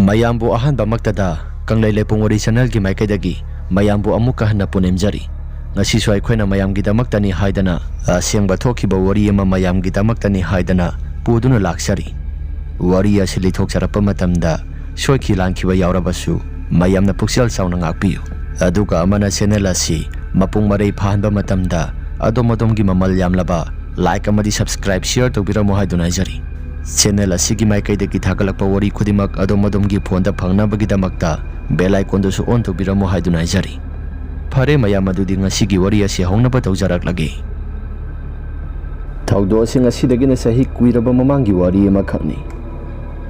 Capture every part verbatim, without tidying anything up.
ꯃꯌꯥꯝꯕꯨ ꯑꯍꯥꯟꯕꯃꯛꯇꯗ ꯀꯪꯂꯩ ꯂꯩꯄꯨꯡ ꯋꯥꯔꯤ ꯆꯦꯅꯦꯜꯒꯤ ꯃꯥꯏꯀꯩꯗꯒꯤ ꯃꯌꯥꯝꯕꯨ ꯑꯃꯨꯛꯀ ꯍꯟꯅ ꯄꯨꯅꯤꯡꯖꯔꯤ꯫ ꯉꯁꯤꯁꯨ ꯑꯩꯈꯣꯏꯅ ꯃꯌꯥꯝꯒꯤꯗꯃꯛꯇꯅꯤ ꯍꯥꯏꯗꯅ ꯑꯁꯦꯡꯕ ꯊꯣꯛꯈꯤꯕ ꯋꯥꯔꯤ ꯑꯃ ꯃꯌꯥꯝꯒꯤꯗꯃꯛꯇꯅꯤ ꯍꯥꯏꯗꯅ ꯄꯨꯗꯨꯅ ꯂꯥꯛꯆꯔꯤ꯫ ꯋꯥꯔꯤ ꯑꯁꯤ ꯂꯤꯊꯣꯛꯆꯔꯛꯄ ꯃꯇꯝꯗ ꯁꯣꯏꯈꯤ ꯂꯥꯟꯈꯤꯕ ꯌꯥꯎꯔꯕꯁꯨ ꯃꯌꯥꯝꯅ ꯄꯨꯛꯆꯦꯜ ꯆꯥꯎꯅ ꯉꯥꯛꯄꯤꯌꯨ꯫ ꯑꯗꯨꯒ ꯑꯃꯅ ꯆꯦꯅꯦꯜ ꯑꯁꯤ ꯃꯄꯨꯡ ꯃꯔꯩ ꯐꯥꯍꯟꯕ ꯃꯇꯝꯗ ꯑꯗꯣꯝ ꯑꯗꯣꯝꯒꯤ ꯃꯃꯜ ꯌꯥꯝꯂꯕ ꯂꯥꯏꯛ ꯑꯃꯗꯤ ꯁꯕꯁꯀ꯭ꯔꯥꯏꯕ ꯁꯤꯌꯔ ꯇꯧꯕꯤꯔꯝꯃꯨ ꯍꯥꯏꯗꯨꯅ ꯍꯥꯏꯖꯔꯤ꯫ ꯆꯦꯅꯦꯜ ꯑꯁꯤꯒꯤ ꯃꯥꯏꯀꯩꯗꯒꯤ ꯊꯥꯒꯠꯂꯛꯄ ꯋꯥꯔꯤ ꯈꯨꯗꯤꯡꯃꯛ ꯑꯗꯣꯝ ꯑꯗꯣꯝꯒꯤ ꯐꯣꯟꯗ ꯐꯪꯅꯕꯒꯤꯗꯃꯛꯇ ꯕꯦꯜ ꯑꯥꯏꯀꯣꯟꯗꯨꯁꯨ ꯑꯣꯟ ꯇꯧꯕꯤꯔꯝꯃꯨ ꯍꯥꯏꯗꯨꯅ ꯍꯥꯏꯖꯔꯤ꯫ ꯐꯔꯦ ꯃꯌꯥꯝ, ꯑꯗꯨꯗꯤ ꯉꯁꯤꯒꯤ ꯋꯥꯔꯤ ꯑꯁꯤ ꯍꯧꯅꯕ ꯇꯧꯖꯔꯛꯂꯒꯦ꯫ ꯊꯧꯗꯣꯛ ꯑꯁꯤ ꯉꯁꯤꯗꯒꯤꯅ ꯆꯍꯤ ꯀꯨꯏꯔꯕ ꯃꯃꯥꯡꯒꯤ ꯋꯥꯔꯤ ꯑꯃꯈꯛꯅꯤ꯫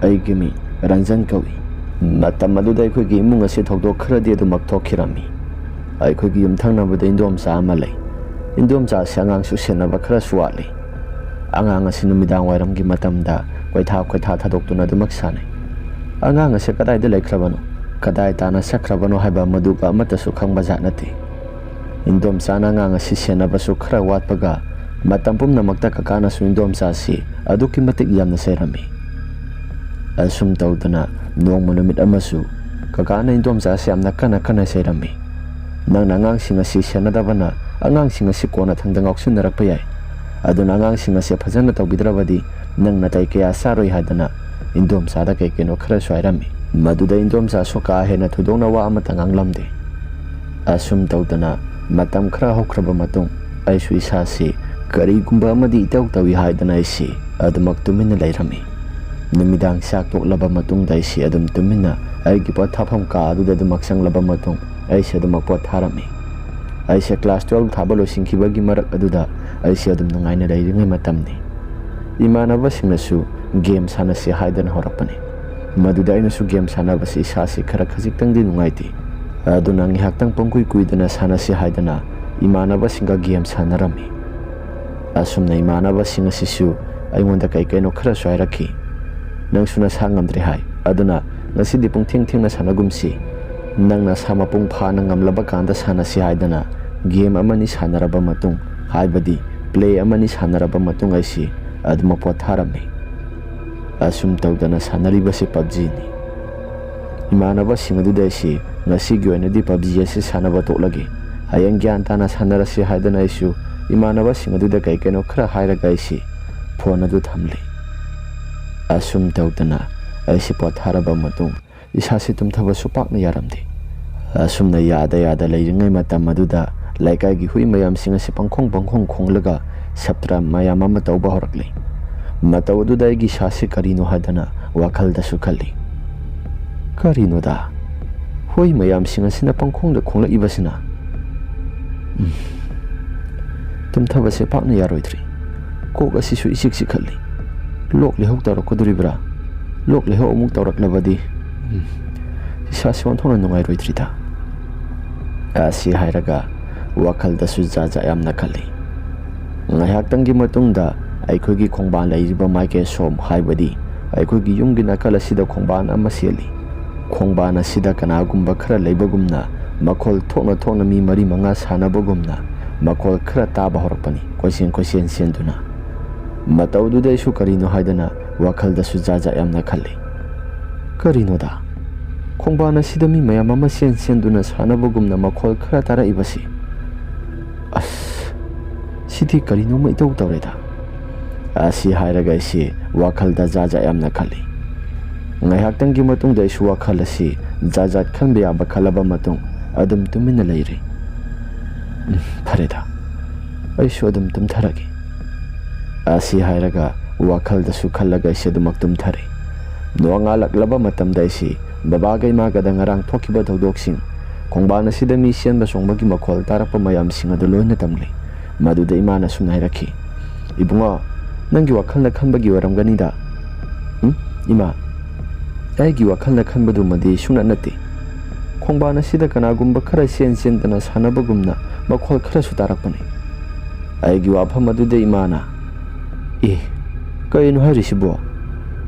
ꯑꯩꯒꯤ ꯃꯤꯡ ꯔꯟꯖꯟ ꯀꯧꯏ꯫ ꯃꯇꯝ ꯑꯗꯨꯗ ꯑꯩꯈꯣꯏꯒꯤ ꯏꯃꯨꯡ ꯑꯁꯤ ꯊꯧꯗꯣꯛ ꯈꯔꯗꯤ ꯑꯗꯨꯃꯛ ꯊꯣꯛꯈꯤꯔꯝꯃꯤ꯫ ꯑꯩꯈꯣꯏꯒꯤ ꯌꯨꯝꯊꯪꯅꯕꯗ ꯏꯟꯗꯣꯝꯆꯥ ꯑꯃ ꯂꯩ꯫ ꯏꯟꯗꯣꯝꯆꯥ ꯑꯁꯤ ꯑꯉꯥꯡꯁꯨ ꯁꯦꯟꯅꯕ ꯈꯔꯁꯨ ꯋꯥꯠꯂꯤ꯫ ꯑꯉꯥꯡ ꯑꯁꯤ ꯅꯨꯃꯤꯗꯥꯡ ꯋꯥꯏꯔꯝꯒꯤ ꯃꯇꯝꯗ ꯀꯣꯏꯊꯥ ꯀꯣꯏꯊꯥ ꯊꯥꯗꯣꯛꯇꯨꯅ ꯑꯗꯨꯃꯛ ꯁꯥꯟꯅꯩ꯫ ꯑꯉꯥꯡ ꯑꯁꯤ ꯀꯗꯥꯏꯗ ꯂꯩꯈ꯭ꯔꯕꯅꯣ, ꯀꯗꯥꯏ ꯇꯥꯅ ꯆꯠꯈ꯭ꯔꯕꯅꯣ ꯍꯥꯏꯕ ꯃꯗꯨꯒ ꯑꯃꯠꯇꯁꯨ ꯈꯪꯕ ꯖꯥꯠ ꯅꯠꯇꯦ꯫ ꯏꯟꯗꯣꯝꯆꯥꯅ ꯑꯉꯥꯡ ꯑꯁꯤ ꯁꯦꯟꯅꯕꯁꯨ ꯈꯔ ꯋꯥꯠꯄꯒ, ꯃꯇꯝ ꯄꯨꯝꯅꯃꯛꯇ ꯀꯀꯥꯅꯁꯨ ꯏꯟꯗꯣꯝꯆꯥ ꯑꯁꯤ ꯑꯗꯨꯛꯀꯤ ꯃꯇꯤꯛ ꯌꯥꯝꯅ ꯆꯩꯔꯝꯃꯤ꯫ ꯑꯁꯨꯝ ꯇꯧꯗꯅ ꯅꯣꯡꯃ ꯅꯨꯃꯤꯠ ꯑꯃꯁꯨ ꯀꯀꯥꯅ ꯏꯟꯗꯣꯝꯆꯥ ꯑꯁꯤ ꯌꯥꯝꯅ ꯀꯟꯅ ꯀꯟꯅ ꯆꯩꯔꯝꯃꯤ꯫ "ꯅꯪꯅ ꯑꯉꯥꯡꯁꯤꯡ ꯑꯁꯤ ꯁꯦꯟꯅꯗꯕꯅ ꯑꯉꯥꯡꯁꯤꯡ ꯑꯁꯤ ꯀꯣꯟꯅꯊꯪꯗ ꯉꯥꯎꯁꯤꯟꯅꯔꯛꯄ ꯌꯥꯏ꯫ ꯑꯗꯨꯅ ꯑꯉꯥꯡꯁꯤꯡ ꯑꯁꯤ ꯐꯖꯅ ꯇꯧꯕꯤꯗ꯭ꯔꯕꯗꯤ ꯅꯪ ꯅꯥꯇꯩ ꯀꯌꯥ ꯆꯥꯔꯣꯏ" ꯍꯥꯏꯗꯅ ꯏꯟꯗꯣꯝꯆꯥꯗ ꯀꯩ ꯀꯩꯅꯣ ꯈꯔꯁꯨ ꯍꯥꯏꯔꯝꯃꯤ꯫ ꯃꯗꯨꯗ ꯏꯟꯗꯣꯝꯆꯥꯁꯨ ꯀꯥ ꯍꯦꯟꯅ ꯊꯣꯏꯗꯣꯛꯅ ꯋꯥ ꯑꯃꯠꯇ ꯉꯥꯡꯂꯝꯗꯦ꯫ ꯑꯁꯨꯝ ꯇꯧꯗꯅ ꯃꯇꯝ ꯈꯔ ꯍꯧꯈ꯭ꯔꯕ ꯃꯇꯨꯡ, ꯑꯩꯁꯨ ꯏꯁꯥꯁꯤ ꯀꯔꯤꯒꯨꯝꯕ ꯑꯃꯗꯤ ꯏꯇꯧ ꯇꯧꯏ ꯍꯥꯏꯗꯅ ꯑꯩꯁꯤ ꯑꯗꯨꯃꯛ ꯇꯨꯃꯤꯟꯅ ꯂꯩꯔꯝꯃꯤ꯫ ꯅꯨꯃꯤꯗꯥꯡ ꯆꯥꯛ ꯇꯣꯛꯂꯕ ꯃꯇꯨꯡꯗ ꯑꯩꯁꯤ ꯑꯗꯨꯝ ꯇꯨꯃꯤꯟꯅ ꯑꯩꯒꯤ ꯄꯣꯊꯥꯐꯝ ꯀꯥ ꯑꯗꯨꯗ ꯑꯗꯨꯃꯛ ꯆꯪꯂꯕ ꯃꯇꯨꯡ, ꯑꯩꯁꯤ ꯑꯗꯨꯃꯛ ꯄꯣꯊꯥꯔꯝꯃꯤ꯫ ꯑꯩꯁꯦ ꯀ꯭ꯂꯥꯁ ꯇꯨꯋꯦꯜꯕ ꯊꯥꯕ ꯂꯣꯏꯁꯤꯟꯈꯤꯕꯒꯤ ꯃꯔꯛ ꯑꯗꯨꯗ ꯑꯩꯁꯦ ꯑꯗꯨꯝ ꯅꯨꯡꯉꯥꯏꯅ ꯂꯩꯔꯤꯉꯩ ꯃꯇꯝꯅꯤ꯫ ꯏꯃꯥꯟꯅꯕꯁꯤꯡꯅꯁꯨ ꯒꯦꯝ ꯁꯥꯟꯅꯁꯤ ꯍꯥꯏꯗꯅ ꯍꯧꯔꯛꯄꯅꯤ꯫ ꯃꯗꯨꯗ ꯑꯩꯅꯁꯨ ꯒꯦꯝ ꯁꯥꯟꯅꯕꯁꯤ ꯏꯁꯥꯁꯤ ꯈꯔ ꯈꯖꯤꯛꯇꯪꯗꯤ ꯅꯨꯡꯉꯥꯏꯇꯦ꯫ ꯑꯗꯨꯅ ꯉꯥꯏꯍꯥꯛꯇꯪ ꯄꯪꯀꯨꯏ ꯀꯨꯏꯗꯅ ꯁꯥꯟꯅꯁꯤ ꯍꯥꯏꯗꯅ ꯏꯃꯥꯟꯅꯕꯁꯤꯡꯒ ꯒꯦꯝ ꯁꯥꯟꯅꯔꯝꯃꯤ꯫ ꯑꯁꯨꯝꯅ ꯏꯃꯥꯟꯅꯕꯁꯤꯡ ꯑꯁꯤꯁꯨ ꯑꯩꯉꯣꯟꯗ ꯀꯩ ꯀꯩꯅꯣ ꯈꯔꯁꯨ ꯍꯥꯏꯔꯛꯈꯤ꯫ "ꯅꯪꯁꯨ ꯅꯁꯥ ꯉꯝꯗ꯭ꯔꯦ ꯍꯥꯏ, ꯑꯗꯨꯅ ꯉꯁꯤꯗꯤ ꯄꯨꯡꯊꯦꯡ ꯊꯦꯡꯅ ꯁꯥꯟꯅꯒꯨꯝꯁꯤ꯫ ꯅꯪ ꯅꯁꯥ ꯃꯄꯨꯡ ꯐꯥꯅ ꯉꯝꯂꯕ ꯀꯥꯟꯗ ꯁꯥꯟꯅꯁꯤ" ꯍꯥꯏꯗꯅ ꯒꯦꯝ ꯑꯃꯅꯤ ꯁꯥꯟꯅꯔꯕ ꯃꯇꯨꯡ, ꯍꯥꯏꯕꯗꯤ ꯄ꯭ꯂꯦ ꯑꯃꯅꯤ ꯁꯥꯟꯅꯔꯕ ꯃꯇꯨꯡ, ꯑꯩꯁꯤ ꯑꯗꯨꯃꯛ ꯄꯣꯊꯥꯔꯝꯃꯤ꯫ ꯑꯁꯨꯝ ꯇꯧꯗꯅ ꯁꯥꯟꯅꯔꯤꯕꯁꯤ ꯄꯞꯖꯤꯅꯤ꯫ ꯏꯃꯥꯟꯅꯕꯁꯤꯡ ꯑꯗꯨꯗ ꯑꯩꯁꯤ ꯉꯁꯤꯒꯤ ꯑꯣꯏꯅꯗꯤ ꯄꯞꯖꯤ ꯑꯁꯤ ꯁꯥꯟꯅꯕ ꯇꯣꯛꯂꯒꯦ, ꯍꯌꯦꯡ ꯒ꯭ꯌꯥꯟ ꯇꯥꯅ ꯁꯥꯟꯅꯔꯁꯤ ꯍꯥꯏꯗꯅ ꯑꯩꯁꯨ ꯏꯃꯥꯟꯅꯕꯁꯤꯡ ꯑꯗꯨꯗ ꯀꯩ ꯀꯩꯅꯣ ꯈꯔ ꯍꯥꯏꯔꯒ ꯑꯩꯁꯤ ꯐꯣꯟ ꯑꯗꯨ ꯊꯝꯂꯤ꯫ ꯑꯁꯨꯝ ꯇꯧꯗꯅ ꯑꯩꯁꯤ ꯄꯣꯊꯥꯔꯕ ꯃꯇꯨꯡ ꯏꯁꯥꯁꯤ ꯇꯨꯝꯊꯕꯁꯨ ꯄꯥꯛꯅ ꯌꯥꯔꯝꯗꯦ꯫ ꯑꯁꯨꯝꯅ ꯌꯥꯗ ꯌꯥꯗ ꯂꯩꯔꯤꯉꯩ ꯃꯇꯝ ꯑꯗꯨꯗ ꯂꯩꯀꯥꯏꯒꯤ ꯍꯨꯏ ꯃꯌꯥꯝꯁꯤꯡ ꯑꯁꯤ ꯄꯪꯈꯣꯡ ꯄꯪꯈꯣꯡ ꯈꯣꯡꯂꯒ ꯁꯞꯇ꯭ꯔꯥ ꯃꯌꯥꯝ ꯑꯃ ꯇꯧꯕ ꯍꯧꯔꯛꯂꯤ꯫ ꯃꯇꯧ ꯑꯗꯨꯗ ꯑꯩꯒꯤ ꯏꯁꯥꯁꯤ ꯀꯔꯤꯅꯣ ꯍꯥꯏꯗꯅ ꯋꯥꯈꯜꯗꯁꯨ ꯈꯜꯂꯤ꯫ "ꯀꯔꯤꯅꯣꯗ? ꯍꯨꯏ ꯃꯌꯥꯝꯁꯤꯡ ꯑꯁꯤꯅ ꯄꯪꯈꯣꯡꯗ ꯈꯣꯡꯂꯛꯏꯕꯁꯤꯅ? ꯎꯝ, ꯇꯨꯝꯊꯕꯁꯦ ꯄꯥꯛꯅ ꯌꯥꯔꯣꯏꯗ꯭ꯔꯤ꯫ ꯀꯣꯛ ꯑꯁꯤꯁꯨ ꯏꯆꯤꯛ ꯆꯤꯛꯈꯠꯂꯤ꯫ ꯂꯣꯛ ꯂꯩꯍꯧ ꯇꯧꯔꯛꯀꯗꯣꯔꯤꯕ꯭ꯔꯥ? ꯂꯣꯛ ꯂꯩꯍꯧ ꯑꯃꯨꯛ ꯇꯧꯔꯛꯂꯕꯗꯤ, ꯎꯝ, ꯏꯁꯥꯁꯤ ꯑꯣꯟꯊꯣꯛꯅ ꯅꯨꯡꯉꯥꯏꯔꯣꯏꯗ꯭ꯔꯤꯗ"꯫ ꯑꯁꯤ ꯍꯥꯏꯔꯒ ꯋꯥꯈꯜꯗꯁꯨ ꯖꯥꯠ ꯖꯥꯠ ꯌꯥꯝꯅ ꯈꯜꯂꯤ꯫ ꯉꯥꯏꯍꯥꯛꯇꯪꯒꯤ ꯃꯇꯨꯡꯗ ꯑꯩꯈꯣꯏꯒꯤ ꯈꯣꯡꯕꯥꯟ ꯂꯩꯔꯤꯕ ꯃꯥꯏꯀꯩ ꯑꯁꯣꯝ, ꯍꯥꯏꯕꯗꯤ ꯑꯩꯈꯣꯏꯒꯤ ꯌꯨꯝꯒꯤ ꯅꯥꯀꯜ ꯑꯁꯤꯗ ꯈꯣꯡꯕꯥꯟ ꯑꯃ ꯆꯦꯜꯂꯤ꯫ ꯈꯣꯡꯕꯥꯟ ꯑꯁꯤꯗ ꯀꯅꯥꯒꯨꯝꯕ ꯈꯔ ꯂꯩꯕꯒꯨꯝꯅ, ꯃꯈꯣꯜ ꯊꯣꯛꯅ ꯊꯣꯛꯅ ꯃꯤ ꯃꯔꯤ ꯃꯉꯥ ꯁꯥꯟꯅꯕꯒꯨꯝꯅ ꯃꯈꯣꯜ ꯈꯔ ꯇꯥꯕ ꯍꯧꯔꯛꯄꯅꯤ, ꯀꯣꯏꯆꯦꯟ ꯀꯣꯏꯆꯦꯟ ꯆꯦꯟꯗꯨꯅ꯫ ꯃꯇꯧꯗꯨꯗ ꯑꯩꯁꯨ ꯀꯔꯤꯅꯣ ꯍꯥꯏꯗꯅ ꯋꯥꯈꯜꯗꯁꯨ ꯖꯥꯠ ꯖꯥꯠ ꯌꯥꯝꯅ ꯈꯜꯂꯤ꯫ "ꯀꯔꯤꯅꯣꯗ? ꯈꯣꯡꯕꯥꯟ ꯑꯁꯤꯗ ꯃꯤ ꯃꯌꯥꯝ ꯑꯃ ꯆꯦꯟ ꯆꯦꯟꯗꯨꯅ ꯁꯥꯟꯅꯕꯒꯨꯝꯅ ꯃꯈꯣꯜ ꯈꯔ ꯇꯥꯔꯛꯏꯕꯁꯤ? ꯑꯁ, ꯁꯤꯗꯤ ꯀꯔꯤꯅꯣꯃ ꯏꯇꯧ ꯇꯧꯔꯦꯗ"꯫ ꯑꯁꯤ ꯍꯥꯏꯔꯒ ꯑꯩꯁꯤ ꯋꯥꯈꯜꯗ ꯖꯥꯠ ꯖꯥꯠ ꯌꯥꯝꯅ ꯈꯜꯂꯤ꯫ ꯉꯥꯏꯍꯥꯛꯇꯪꯒꯤ ꯃꯇꯨꯡꯗ ꯑꯩꯁꯨ ꯋꯥꯈꯜ ꯑꯁꯤ ꯖꯥꯠ ꯖꯥꯠ ꯈꯟꯕ ꯌꯥꯕ ꯈꯜꯂꯕ ꯃꯇꯨꯡ ꯑꯗꯨꯝ ꯇꯨꯃꯤꯟꯅ ꯂꯩꯔꯦ꯫ "ꯎꯝ, ꯐꯔꯦꯗ, ꯑꯩꯁꯨ ꯑꯗꯨꯝ ꯇꯨꯝꯊꯔꯒꯦ"꯫ ꯑꯁꯤ ꯍꯥꯏꯔꯒ ꯋꯥꯈꯜꯗꯁꯨ ꯈꯜꯂꯒ ꯑꯩꯁꯦ ꯑꯗꯨꯃꯛ ꯇꯨꯝꯊꯔꯦ꯫ ꯅꯣꯡꯉꯥꯜꯂꯛꯂꯕ ꯃꯇꯝꯗ ꯑꯩꯁꯤ ꯕꯕꯥꯒ ꯏꯃꯥꯒꯗ ꯉꯔꯥꯡ ꯊꯣꯛꯈꯤꯕ ꯊꯧꯗꯣꯛꯁꯤꯡ, ꯈꯣꯡꯕꯥꯟ ꯑꯁꯤꯗ ꯃꯤ ꯆꯦꯟꯕ ꯆꯣꯡꯕꯒꯤ ꯃꯈꯣꯜ ꯇꯥꯔꯛꯄ ꯃꯌꯥꯝꯁꯤꯡ ꯑꯗꯨ ꯂꯣꯏꯅ ꯇꯝꯂꯦ꯫ ꯃꯗꯨꯗ ꯏꯃꯥꯅ ꯁꯨꯝꯅ ꯍꯥꯏꯔꯛꯈꯤ, "ꯏꯕꯨꯡꯉꯣ, ꯅꯪꯒꯤ ꯋꯥꯈꯜꯅ ꯈꯟꯕꯒꯤ ꯑꯣꯏꯔꯝꯒꯅꯤꯗ"꯫ "ꯎꯝ, ꯏꯃꯥ, ꯑꯩꯒꯤ ꯋꯥꯈꯜꯅ ꯈꯟꯕꯗꯨꯃꯗꯤ ꯁꯨꯡꯅꯠ ꯅꯠꯇꯦ꯫ ꯈꯣꯡꯕꯥꯟ ꯑꯁꯤꯗ ꯀꯅꯥꯒꯨꯝꯕ ꯈꯔ ꯆꯦꯟ ꯆꯦꯟꯗꯅ ꯁꯥꯟꯅꯕꯒꯨꯝꯅ ꯃꯈꯣꯜ ꯈꯔꯁꯨ ꯇꯥꯔꯛꯄꯅꯤ"꯫ ꯑꯩꯒꯤ ꯋꯥꯐꯝ ꯑꯗꯨꯗ ꯏꯃꯥꯅ, "ꯑꯦ, ꯀꯔꯤꯅꯣ ꯍꯥꯏꯔꯤꯁꯤꯕꯣ?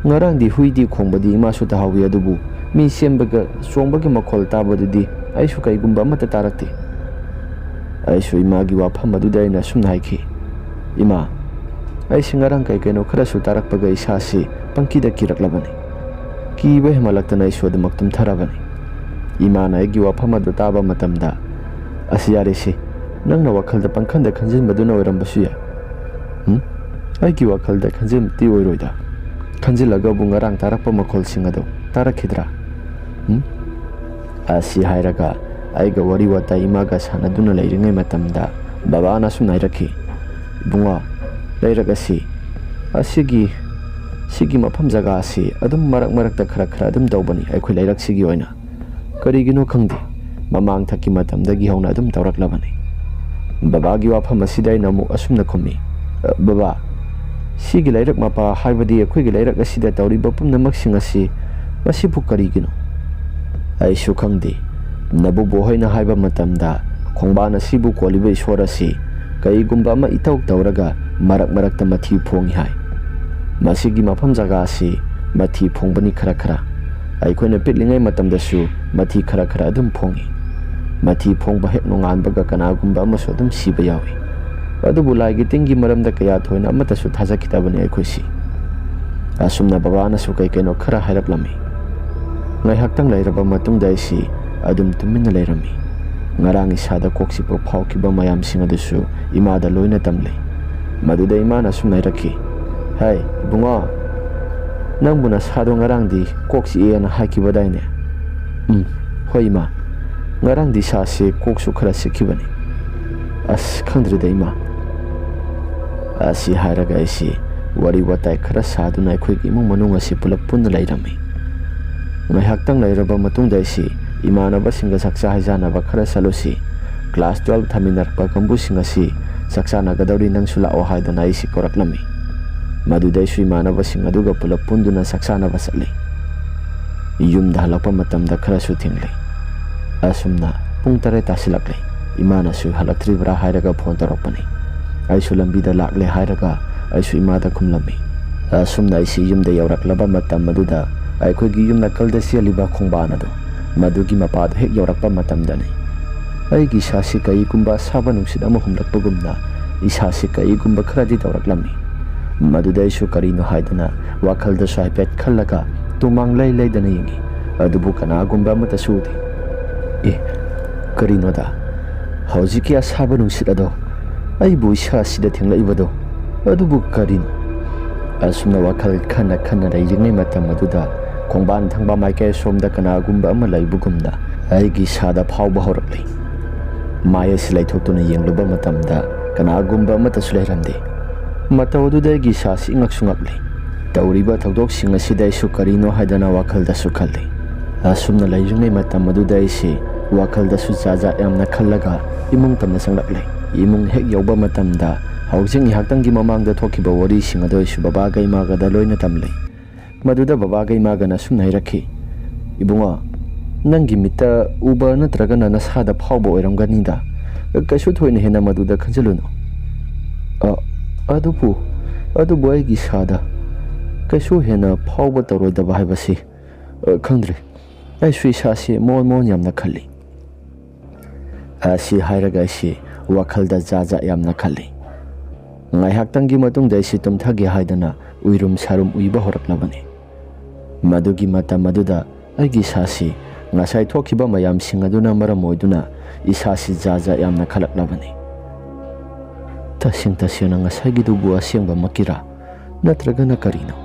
ꯉꯔꯥꯡꯗꯤ ꯍꯨꯏꯗꯤ ꯈꯣꯡꯕꯗꯤ ꯏꯃꯥꯁꯨ ꯇꯥꯍꯧꯋꯤ, ꯑꯗꯨꯕꯨ ꯃꯤ ꯆꯦꯟꯕꯒ ꯆꯣꯡꯕꯒꯤ ꯃꯈꯣꯜ ꯇꯥꯕꯗꯨꯗꯤ ꯑꯩꯁꯨ ꯀꯩꯒꯨꯝꯕ ꯑꯃꯠꯇ ꯇꯥꯔꯛꯇꯦ"꯫ ꯑꯩꯁꯨ ꯏꯃꯥꯒꯤ ꯋꯥꯐꯝ ꯑꯗꯨꯗ ꯑꯩꯅ ꯑꯁꯨꯝꯅ ꯍꯥꯏꯈꯤ, "ꯏꯃꯥ, ꯑꯩꯁꯤ ꯉꯔꯥꯡ ꯀꯩ ꯀꯩꯅꯣ ꯈꯔꯁꯨ ꯇꯥꯔꯛꯄꯒ ꯏꯁꯥꯁꯤ ꯄꯪꯀꯤꯗ ꯀꯤꯔꯛꯂꯕꯅꯤ"꯫ ꯀꯤꯕ ꯍꯦꯟꯃꯜꯂꯛꯇꯅ ꯑꯩꯁꯨ ꯑꯗꯨꯃꯛ ꯇꯨꯝꯊꯔꯕꯅꯤ꯫ ꯏꯃꯥꯅ ꯑꯩꯒꯤ ꯋꯥꯐꯝ ꯑꯗꯨ ꯇꯥꯕ ꯃꯇꯝꯗ, "ꯑꯁ, ꯌꯥꯔꯦꯁꯦ, ꯅꯪꯅ ꯋꯥꯈꯜꯗ ꯄꯪꯈꯟꯗ ꯈꯟꯖꯤꯟꯕꯗꯨꯅ ꯑꯣꯏꯔꯝꯕꯁꯨ ꯌꯥꯏ꯫ ꯎꯝ? ꯑꯩꯒꯤ ꯋꯥꯈꯜꯗ ꯈꯟꯖꯤꯟꯕꯗꯤ ꯑꯣꯏꯔꯣꯏꯗ꯫ ꯈꯟꯖꯤꯜꯂꯒꯕꯨ ꯉꯔꯥꯡ ꯇꯥꯔꯛꯄ ꯃꯈꯣꯜꯁꯤꯡ ꯑꯗꯨ ꯇꯥꯔꯛꯈꯤꯗ꯭ꯔꯥ? ꯎꯝ?" ꯑꯁꯤ ꯍꯥꯏꯔꯒ ꯑꯩꯒ ꯋꯥꯔꯤ ꯋꯥꯇꯥꯏ ꯏꯃꯥꯒ ꯁꯥꯟꯅꯗꯨꯅ ꯂꯩꯔꯤꯉꯩ ꯃꯇꯝꯗ ꯕꯕꯥꯅ ꯑꯁꯨꯝꯅ ꯍꯥꯏꯔꯛꯈꯤ, "ꯏꯕꯨꯡꯉꯣ, ꯂꯩꯔꯛ ꯑꯁꯤ, ꯑꯁꯤꯒꯤ, ꯁꯤꯒꯤ ꯃꯐꯝ ꯖꯒꯥ ꯑꯁꯤ ꯑꯗꯨꯝ ꯃꯔꯛ ꯃꯔꯛꯇ ꯈꯔ ꯈꯔ ꯑꯗꯨꯝ ꯇꯧꯕꯅꯤ ꯑꯩꯈꯣꯏ ꯂꯩꯔꯛꯁꯤꯒꯤ ꯑꯣꯏꯅ꯫ ꯀꯔꯤꯒꯤꯅꯣ ꯈꯪꯗꯦ, ꯃꯃꯥꯡꯊꯛꯀꯤ ꯃꯇꯝꯗꯒꯤ ꯍꯧꯅ ꯑꯗꯨꯝ ꯇꯧꯔꯛꯂꯕꯅꯤ꯫" ꯕꯕꯥꯒꯤ ꯋꯥꯐꯝ ꯑꯁꯤꯗ ꯑꯩꯅ ꯑꯃꯨꯛ ꯑꯁꯨꯝꯅ ꯈꯨꯝꯃꯤ, "ꯑ, ꯕꯕꯥ, ꯁꯤꯒꯤ ꯂꯩꯔꯛ ꯃꯄꯥ, ꯍꯥꯏꯕꯗꯤ ꯑꯩꯈꯣꯏꯒꯤ ꯂꯩꯔꯛ ꯑꯁꯤꯗ ꯇꯧꯔꯤꯕ ꯄꯨꯝꯅꯃꯛꯁꯤꯡ ꯑꯁꯤ, ꯃꯁꯤꯕꯨ ꯀꯔꯤꯒꯤꯅꯣ?" "ꯑꯩꯁꯨ ꯈꯪꯗꯦ꯫ ꯅꯕꯨꯕꯣꯛ ꯍꯣꯏꯅ ꯍꯥꯏꯕ ꯃꯇꯝꯗ, ꯈꯣꯡꯕꯥꯟ ꯑꯁꯤꯕꯨ ꯀꯣꯜꯂꯤꯕ ꯏꯁꯣꯔ ꯑꯁꯤ ꯀꯔꯤꯒꯨꯝꯕ ꯑꯃ ꯏꯇꯧ ꯇꯧꯔꯒ ꯃꯔꯛ ꯃꯔꯛꯇ ꯃꯊꯤ ꯐꯣꯡꯏ ꯍꯥꯏ꯫ ꯃꯁꯤꯒꯤ ꯃꯐꯝ ꯖꯒꯥ ꯑꯁꯤ ꯃꯊꯤ ꯐꯣꯡꯕꯅꯤ ꯈꯔ ꯈꯔ꯫ ꯑꯩꯈꯣꯏꯅ ꯄꯤꯛꯂꯤꯉꯩ ꯃꯇꯝꯗꯁꯨ ꯃꯊꯤ ꯈꯔ ꯈꯔ ꯑꯗꯨꯝ ꯐꯣꯡꯏ꯫ ꯃꯊꯤ ꯐꯣꯡꯕ ꯍꯦꯛ ꯅꯣꯡꯉꯥꯟꯕꯒ ꯀꯅꯥꯒꯨꯝꯕ ꯑꯃꯁꯨ ꯑꯗꯨꯝ ꯁꯤꯕ ꯌꯥꯎꯏ꯫ ꯑꯗꯨꯕꯨ ꯂꯥꯏꯒꯤ ꯇꯤꯟꯒꯤ ꯃꯔꯝꯗ ꯀꯌꯥ ꯊꯣꯏꯅ ꯑꯃꯠꯇꯁꯨ ꯊꯥꯖꯈꯤꯗꯕꯅꯤ ꯑꯩꯈꯣꯏꯁꯤ꯫" ꯑꯁꯨꯝꯅ ꯕꯕꯥꯅꯁꯨ ꯀꯩ ꯀꯩꯅꯣ ꯈꯔ ꯍꯥꯏꯔꯛꯂꯝꯃꯤ꯫ ꯉꯥꯏꯍꯥꯛꯇꯪ ꯂꯩꯔꯕ ꯃꯇꯨꯡꯗ ꯑꯩꯁꯤ ꯑꯗꯨꯝ ꯇꯨꯃꯤꯟꯅ ꯂꯩꯔꯝꯃꯤ꯫ ꯉꯔꯥꯡ ꯏꯁꯥꯗ ꯀꯣꯛ ꯆꯤꯛꯄ ꯐꯥꯎꯈꯤꯕ ꯃꯌꯥꯝꯁꯤꯡ ꯑꯗꯨꯁꯨ ꯏꯃꯥꯗ ꯂꯣꯏꯅ ꯇꯝꯂꯦ꯫ ꯃꯗꯨꯗ ꯏꯃꯥꯅ ꯑꯁꯨꯝꯅ ꯍꯥꯏꯔꯛꯈꯤ, "ꯍꯩ, ꯏꯕꯨꯡꯉꯣ, ꯅꯪꯕꯨ ꯅꯁꯥꯗꯣ ꯉꯔꯥꯡꯗꯤ ꯀꯣꯛ ꯆꯤꯛꯑꯦꯅ ꯍꯥꯏꯈꯤꯕꯗꯥꯏꯅꯦ?" "ꯎꯝ, ꯍꯣꯏ ꯏꯃꯥ, ꯉꯔꯥꯡꯗꯤ ꯏꯁꯥꯁꯦ ꯀꯣꯛꯁꯨ ꯈꯔ ꯆꯤꯛꯈꯤꯕꯅꯤ꯫ ꯑꯁ, ꯈꯪꯗ꯭ꯔꯦꯗ ꯏꯃꯥ꯫" ꯑꯁꯤ ꯍꯥꯏꯔꯒ ꯑꯩꯁꯤ ꯋꯥꯔꯤ ꯋꯥꯇꯥꯏ ꯈꯔ ꯁꯥꯗꯨꯅ ꯑꯩꯈꯣꯏꯒꯤ ꯏꯃꯨꯡ ꯃꯅꯨꯡ ꯑꯁꯤ ꯄꯨꯂꯞ ꯄꯨꯟꯅ ꯂꯩꯔꯝꯃꯤ꯫ ꯉꯥꯏꯍꯥꯛꯇꯪ ꯂꯩꯔꯕ ꯃꯇꯨꯡꯗ ꯑꯩꯁꯤ ꯏꯃꯥꯟꯅꯕꯁꯤꯡꯒ ꯆꯥꯛꯆꯥ ꯍꯩꯖꯥꯟꯅꯕ ꯈꯔ ꯆꯠꯂꯨꯁꯤ꯫ Class twelve ꯊꯥꯃꯤꯟꯅꯔꯛꯄ ꯀꯥꯡꯕꯨꯁꯤꯡ ꯑꯁꯤ ꯆꯥꯛ ꯆꯥꯅꯒꯗꯧꯔꯤ, ꯅꯪꯁꯨ ꯂꯥꯛꯑꯣ ꯍꯥꯏꯗꯨꯅ ꯑꯩꯁꯤ ꯀꯧꯔꯛꯂꯝꯃꯤ꯫ ꯃꯗꯨꯗ ꯑꯩꯁꯨ ꯏꯃꯥꯟꯅꯕꯁꯤꯡ ꯑꯗꯨꯒ ꯄꯨꯂꯞ ꯄꯨꯟꯗꯨꯅ ꯆꯥꯛ ꯆꯥꯅꯕ ꯆꯠꯂꯤ꯫ ꯌꯨꯝꯗ ꯍꯜꯂꯛꯄ ꯃꯇꯝꯗ ꯈꯔꯁꯨ ꯊꯦꯡꯂꯦ꯫ ꯑꯁꯨꯝꯅ ꯄꯨꯡ ꯇꯔꯦꯠ ꯇꯥꯁꯤꯜꯂꯛꯂꯦ꯫ ꯏꯃꯥꯅꯁꯨ ꯍꯜꯂꯛꯇ꯭ꯔꯤꯕ꯭ꯔꯥ ꯍꯥꯏꯔꯒ ꯐꯣꯟ ꯇꯧꯔꯛꯄꯅꯤ꯫ ꯑꯩꯁꯨ ꯂꯝꯕꯤꯗ ꯂꯥꯛꯂꯦ ꯍꯥꯏꯔꯒ ꯑꯩꯁꯨ ꯏꯃꯥꯗ ꯈꯨꯝꯂꯝꯃꯤ꯫ ꯑꯁꯨꯝꯅ ꯑꯩꯁꯤ ꯌꯨꯝꯗ ꯌꯧꯔꯛꯂꯕ ꯃꯇꯝ ꯑꯗꯨꯗ ꯑꯩꯈꯣꯏꯒꯤ ꯌꯨꯝ ꯅꯥꯀꯜꯗ ꯆꯦꯜꯂꯤꯕ ꯈꯣꯡꯕꯥꯟ ꯑꯗꯨ, ꯃꯗꯨꯒꯤ ꯃꯄꯥꯗꯨ ꯍꯦꯛ ꯌꯧꯔꯛꯄ ꯃꯇꯝꯗꯅꯤ ꯑꯩꯒꯤ ꯏꯁꯥꯁꯤ ꯀꯔꯤꯒꯨꯝꯕ ꯑꯁꯥꯕ ꯅꯨꯡꯁꯤꯠ ꯑꯃ ꯍꯨꯝꯂꯛꯄꯒꯨꯝꯅ ꯏꯁꯥꯁꯤ ꯀꯔꯤꯒꯨꯝꯕ ꯈꯔꯗꯤ ꯇꯧꯔꯛꯂꯝꯃꯤ꯫ ꯃꯗꯨꯗ ꯑꯩꯁꯨ ꯀꯔꯤꯅꯣ ꯍꯥꯏꯗꯨꯅ ꯋꯥꯈꯜꯗꯁꯨ ꯍꯥꯏꯐꯦꯠ ꯈꯜꯂꯒ ꯁꯨꯃꯥꯡ ꯂꯩ ꯂꯩꯗꯅ ꯌꯦꯡꯉꯤ꯫ ꯑꯗꯨꯕꯨ ꯀꯅꯥꯒꯨꯝꯕ ꯑꯃꯠꯇꯁꯨ ꯎꯗꯦ꯫ ꯑꯦ, ꯀꯔꯤꯅꯣꯗ? ꯍꯧꯖꯤꯛꯀꯤ ꯑꯁꯥꯕ ꯅꯨꯡꯁꯤꯠ ꯑꯗꯣ ꯑꯩꯕꯨ ꯏꯁꯥ ꯑꯁꯤꯗ ꯊꯦꯡꯂꯛꯏꯕꯗꯣ, ꯑꯗꯨꯕꯨ ꯀꯔꯤꯅꯣ? ꯑꯁꯨꯝꯅ ꯋꯥꯈꯜ ꯈꯟꯅ ꯈꯟꯅ ꯂꯩꯔꯤꯉꯩ ꯃꯇꯝ ꯑꯗꯨꯗ ꯈꯣꯡꯕꯥꯟ ꯊꯪꯕ ꯃꯥꯏꯀꯩ ꯑꯁꯣꯝꯗ ꯀꯅꯥꯒꯨꯝꯕ ꯑꯃ ꯂꯩꯕꯒꯨꯝꯅ ꯑꯩꯒꯤ ꯏꯁꯥꯗ ꯐꯥꯎꯕ ꯍꯧꯔꯛꯂꯤ꯫ ꯃꯥꯏ ꯑꯁꯤ ꯂꯩꯊꯣꯛꯇꯨꯅ ꯌꯦꯡꯂꯨꯕ ꯃꯇꯝꯗ ꯀꯅꯥꯒꯨꯝꯕ ꯑꯃꯠꯇꯁꯨ ꯂꯩꯔꯝꯗꯦ꯫ ꯃꯇꯧ ꯑꯗꯨꯗ ꯑꯩꯒꯤ ꯏꯁꯥꯁꯤ ꯏꯉꯛꯁꯨ ꯉꯛꯂꯤ꯫ ꯇꯧꯔꯤꯕ ꯊꯧꯗꯣꯛꯁꯤꯡ ꯑꯁꯤꯗ ꯑꯩꯁꯨ ꯀꯔꯤꯅꯣ ꯍꯥꯏꯗꯅ ꯋꯥꯈꯜꯗꯁꯨ ꯈꯜꯂꯤ꯫ ꯑꯁꯨꯝꯅ ꯂꯩꯔꯤꯉꯩ ꯃꯇꯝ ꯑꯗꯨꯗ ꯑꯩꯁꯤ ꯋꯥꯈꯜꯗꯁꯨ ꯖꯥꯠ ꯖꯥꯠ ꯌꯥꯝꯅ ꯈꯜꯂꯒ ꯏꯃꯨꯡ ꯇꯝꯅ ꯆꯪꯂꯛꯂꯦ꯫ ꯏꯃꯨꯡ ꯍꯦꯛ ꯌꯧꯕ ꯃꯇꯝꯗ ꯍꯧꯖꯤꯛ ꯉꯥꯏꯍꯥꯛꯇꯪꯒꯤ ꯃꯃꯥꯡꯗ ꯊꯣꯛꯈꯤꯕ ꯋꯥꯔꯤꯁꯤꯡ ꯑꯗꯨ ꯑꯩꯁꯨ ꯕꯕꯥꯒ ꯏꯃꯥꯒꯗ ꯂꯣꯏꯅ ꯇꯝꯂꯤ꯫ ꯃꯗꯨꯗ ꯕꯕꯥꯒ ꯏꯃꯥꯒꯅ ꯑꯁꯨꯝꯅ ꯍꯥꯏꯔꯛꯈꯤ, "ꯏꯕꯨꯡꯉꯣ, ꯅꯪꯒꯤ ꯃꯤꯠꯇ ꯎꯕ ꯅꯠꯇ꯭ꯔꯒꯅ ꯅꯁꯥꯗ ꯐꯥꯎꯕ ꯑꯣꯏꯔꯝꯒꯅꯤꯗ꯫ ꯀꯩꯁꯨ ꯊꯣꯏꯅ ꯍꯦꯟꯅ ꯃꯗꯨꯗ ꯈꯟꯖꯤꯜꯂꯨꯅꯨ꯫ ꯑ, ꯑꯗꯨꯕꯨ, ꯑꯗꯨꯕꯨ ꯑꯩꯒꯤ ꯏꯁꯥꯗ ꯀꯩꯁꯨ ꯍꯦꯟꯅ ꯐꯥꯎꯕ ꯇꯧꯔꯣꯏꯗꯕ ꯍꯥꯏꯕꯁꯤ, ꯑ, ꯈꯪꯗ꯭ꯔꯦ꯫ ꯑꯩꯁꯨ ꯏꯁꯥꯁꯤ ꯃꯑꯣꯟ ꯃꯑꯣꯟ ꯌꯥꯝꯅ ꯈꯜꯂꯤ"꯫ ꯑꯁꯤ ꯍꯥꯏꯔꯒ ꯑꯩꯁꯤ ꯋꯥꯈꯜꯗ ꯖꯥꯠ ꯖꯥꯠ ꯌꯥꯝꯅ ꯈꯜꯂꯤ꯫ ꯉꯥꯏꯍꯥꯛꯇꯪꯒꯤ ꯃꯇꯨꯡꯗ ꯑꯩꯁꯤ ꯇꯨꯝꯊꯒꯦ ꯍꯥꯏꯗꯅ ꯎꯏꯔꯨꯝ ꯁꯥꯔꯨꯝ ꯎꯏꯕ ꯍꯧꯔꯛꯂꯕꯅꯤ꯫ ꯃꯗꯨꯒꯤ ꯃꯇꯝ ꯑꯗꯨꯗ ꯑꯩꯒꯤ ꯏꯁꯥꯁꯤ ꯉꯁꯥꯏ ꯊꯣꯛꯈꯤꯕ ꯃꯌꯥꯝꯁꯤꯡ ꯑꯗꯨꯅ ꯃꯔꯝ ꯑꯣꯏꯗꯨꯅ ꯏꯁꯥꯁꯤ ꯖꯥꯠ ꯖꯥꯠ ꯌꯥꯝꯅ ꯈꯜꯂꯛꯂꯕꯅꯤ꯫ ꯇꯁꯦꯡ ꯇꯁꯦꯡꯅ ꯉꯁꯥꯏꯒꯤꯗꯨꯕꯨ ꯑꯁꯦꯡꯕꯃꯛꯀꯤꯔꯥ? ꯅꯠꯇ꯭ꯔꯒꯅ ꯀꯔꯤꯅꯣ?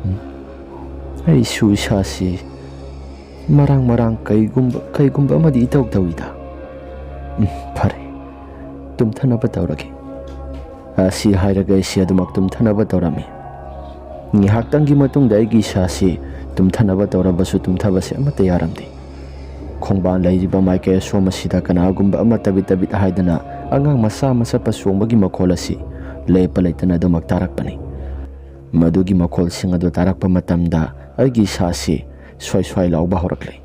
ꯎꯝ? ꯑꯩꯁꯨ ꯏꯁꯥꯁꯤ ꯃꯔꯥꯡ ꯃꯔꯥꯡ ꯀꯩꯒꯨꯝꯕ, ꯀꯩꯒꯨꯝꯕ ꯑꯃꯗꯤ ꯏꯇꯧ ꯇꯧꯏꯗ꯫ ꯎꯝ, ꯐꯔꯦ, ꯇꯨꯝꯊꯅꯕ ꯇꯧꯔꯒꯦ꯫ ꯑꯁꯤ ꯍꯥꯏꯔꯒ ꯑꯩꯁꯤ ꯑꯗꯨꯃꯛ ꯇꯨꯝꯊꯅꯕ ꯇꯧꯔꯝꯃꯤ꯫ ꯉꯥꯏꯍꯥꯛꯇꯪꯒꯤ ꯃꯇꯨꯡꯗ ꯑꯩꯒꯤ ꯏꯁꯥꯁꯤ ꯇꯨꯝꯊꯅꯕ ꯇꯧꯔꯕꯁꯨ ꯇꯨꯝꯊꯕꯁꯤ ꯑꯃꯠꯇ ꯌꯥꯔꯝꯗꯦ꯫ ꯈꯣꯡꯕꯥꯟ ꯂꯩꯔꯤꯕ ꯃꯥꯏꯀꯩ ꯑꯁꯣꯝ ꯑꯁꯤꯗ ꯀꯅꯥꯒꯨꯝꯕ ꯑꯃ ꯇꯕꯤꯠ ꯇꯕꯤꯠ ꯍꯥꯏꯗꯅ ꯑꯉꯥꯡ ꯃꯆꯥ ꯃꯆꯠꯄ ꯆꯣꯡꯕꯒꯤ ꯃꯈꯣꯜ ꯑꯁꯤ ꯂꯦꯞꯄ ꯂꯩꯇꯅ ꯑꯗꯨꯃꯛ ꯇꯥꯔꯛꯄꯅꯤ꯫ ꯃꯗꯨꯒꯤ ꯃꯈꯣꯜꯁꯤꯡ ꯑꯗꯨ ꯇꯥꯔꯛꯄ ꯃꯇꯝꯗ ꯑꯩꯒꯤ ꯏꯁꯥꯁꯤ ꯁ꯭ꯋꯥꯏ ꯁ꯭ꯋꯥꯏ ꯂꯥꯎꯕ ꯍꯧꯔꯛꯂꯦ꯫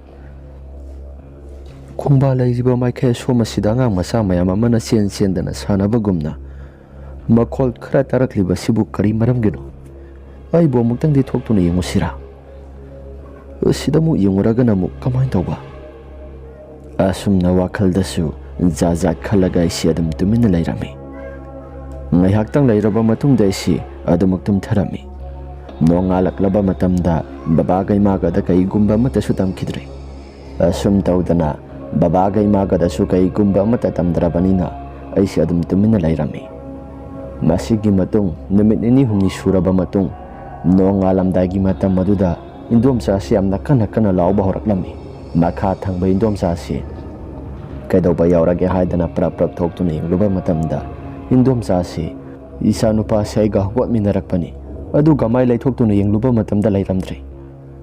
ꯈꯣꯡꯕꯥꯟ ꯂꯩꯔꯤꯕ ꯃꯥꯏꯀꯩ ꯑꯁꯣꯝ ꯑꯁꯤꯗ ꯑꯉꯥꯡ ꯃꯆꯥ ꯃꯌꯥꯝ ꯑꯃꯅ ꯆꯦꯟ ꯆꯦꯟꯗꯅ ꯁꯥꯟꯅꯕꯒꯨꯝꯅ ꯃꯈꯣꯜ ꯈꯔ ꯇꯥꯔꯛꯂꯤꯕꯁꯤꯕꯨ ꯀꯔꯤ ꯃꯔꯝꯒꯤꯅꯣ? ꯑꯩꯕꯨ ꯑꯃꯨꯛꯇꯪꯗꯤ ꯊꯣꯛꯇꯨꯅ ꯌꯦꯡꯉꯨꯁꯤꯔꯥ? ꯁꯤꯗ ꯑꯃꯨꯛ ꯌꯦꯡꯉꯨꯔꯒꯅ ꯑꯃꯨꯛ ꯀꯃꯥꯏꯅ ꯇꯧꯕ? ꯑꯁꯨꯝꯅ ꯋꯥꯈꯜꯗꯁꯨ ꯖꯥꯠ ꯖꯥꯠ ꯈꯜꯂꯒ ꯑꯩꯁꯤ ꯑꯗꯨꯝ ꯇꯨꯃꯤꯟꯅ ꯂꯩꯔꯝꯃꯤ꯫ ꯉꯥꯏꯍꯥꯛꯇꯪ ꯂꯩꯔꯕ ꯃꯇꯨꯡꯗ ꯑꯩꯁꯤ ꯑꯗꯨꯃꯛ ꯇꯨꯝꯊꯔꯝꯃꯤ꯫ ꯅꯣꯡꯉꯥꯜꯂꯛꯂꯕ ꯃꯇꯝꯗ ꯕꯕꯥꯒ ꯏꯃꯥꯒꯗ ꯀꯩꯒꯨꯝꯕ ꯑꯃꯠꯇꯁꯨ ꯇꯝꯈꯤꯗ꯭ꯔꯦ꯫ ꯑꯁꯨꯝ ꯇꯧꯗꯅ ꯕꯕꯥꯒ ꯏꯃꯥꯒꯗꯁꯨ ꯀꯩꯒꯨꯝꯕ ꯑꯃꯠꯇ ꯇꯝꯗ꯭ꯔꯕꯅꯤꯅ ꯑꯩꯁꯦ ꯑꯗꯨꯝ ꯇꯨꯃꯤꯟꯅ ꯂꯩꯔꯝꯃꯤ꯫ ꯃꯁꯤꯒꯤ ꯃꯇꯨꯡ ꯅꯨꯃꯤꯠ ꯅꯤꯅꯤ ꯍꯨꯝꯅꯤ ꯁꯨꯔꯕ ꯃꯇꯨꯡ, ꯅꯣꯡꯉꯥꯜꯂꯝꯗꯥꯏꯒꯤ ꯃꯇꯝ ꯑꯗꯨꯗ ꯏꯟꯗꯣꯝꯆꯥ ꯑꯁꯤ ꯌꯥꯝꯅ ꯀꯟꯅ ꯀꯟꯅ ꯂꯥꯎꯕ ꯍꯧꯔꯛꯂꯝꯃꯤ꯫ ꯃꯈꯥ ꯊꯪꯕ ꯏꯟꯗꯣꯝꯆꯥ ꯑꯁꯤ ꯀꯩꯗꯧꯕ ꯌꯥꯎꯔꯒꯦ ꯍꯥꯏꯗꯅ ꯄ꯭ꯔꯞ ꯄ꯭ꯔꯞ ꯊꯣꯛꯇꯨꯅ ꯌꯦꯡꯂꯨꯕ ꯃꯇꯝꯗ, ꯏꯟꯗꯣꯝꯆꯥ ꯑꯁꯤ ꯏꯆꯥꯅꯨꯄꯥꯁꯤ ꯑꯩꯒ ꯍꯧꯒꯠꯃꯤꯟꯅꯔꯛꯄꯅꯤ, ꯑꯗꯨ ꯀꯃꯥꯏ ꯂꯩꯊꯣꯛꯇꯨꯅ ꯌꯦꯡꯂꯨꯕ ꯃꯇꯝꯗ ꯂꯩꯔꯝꯗ꯭ꯔꯦ꯫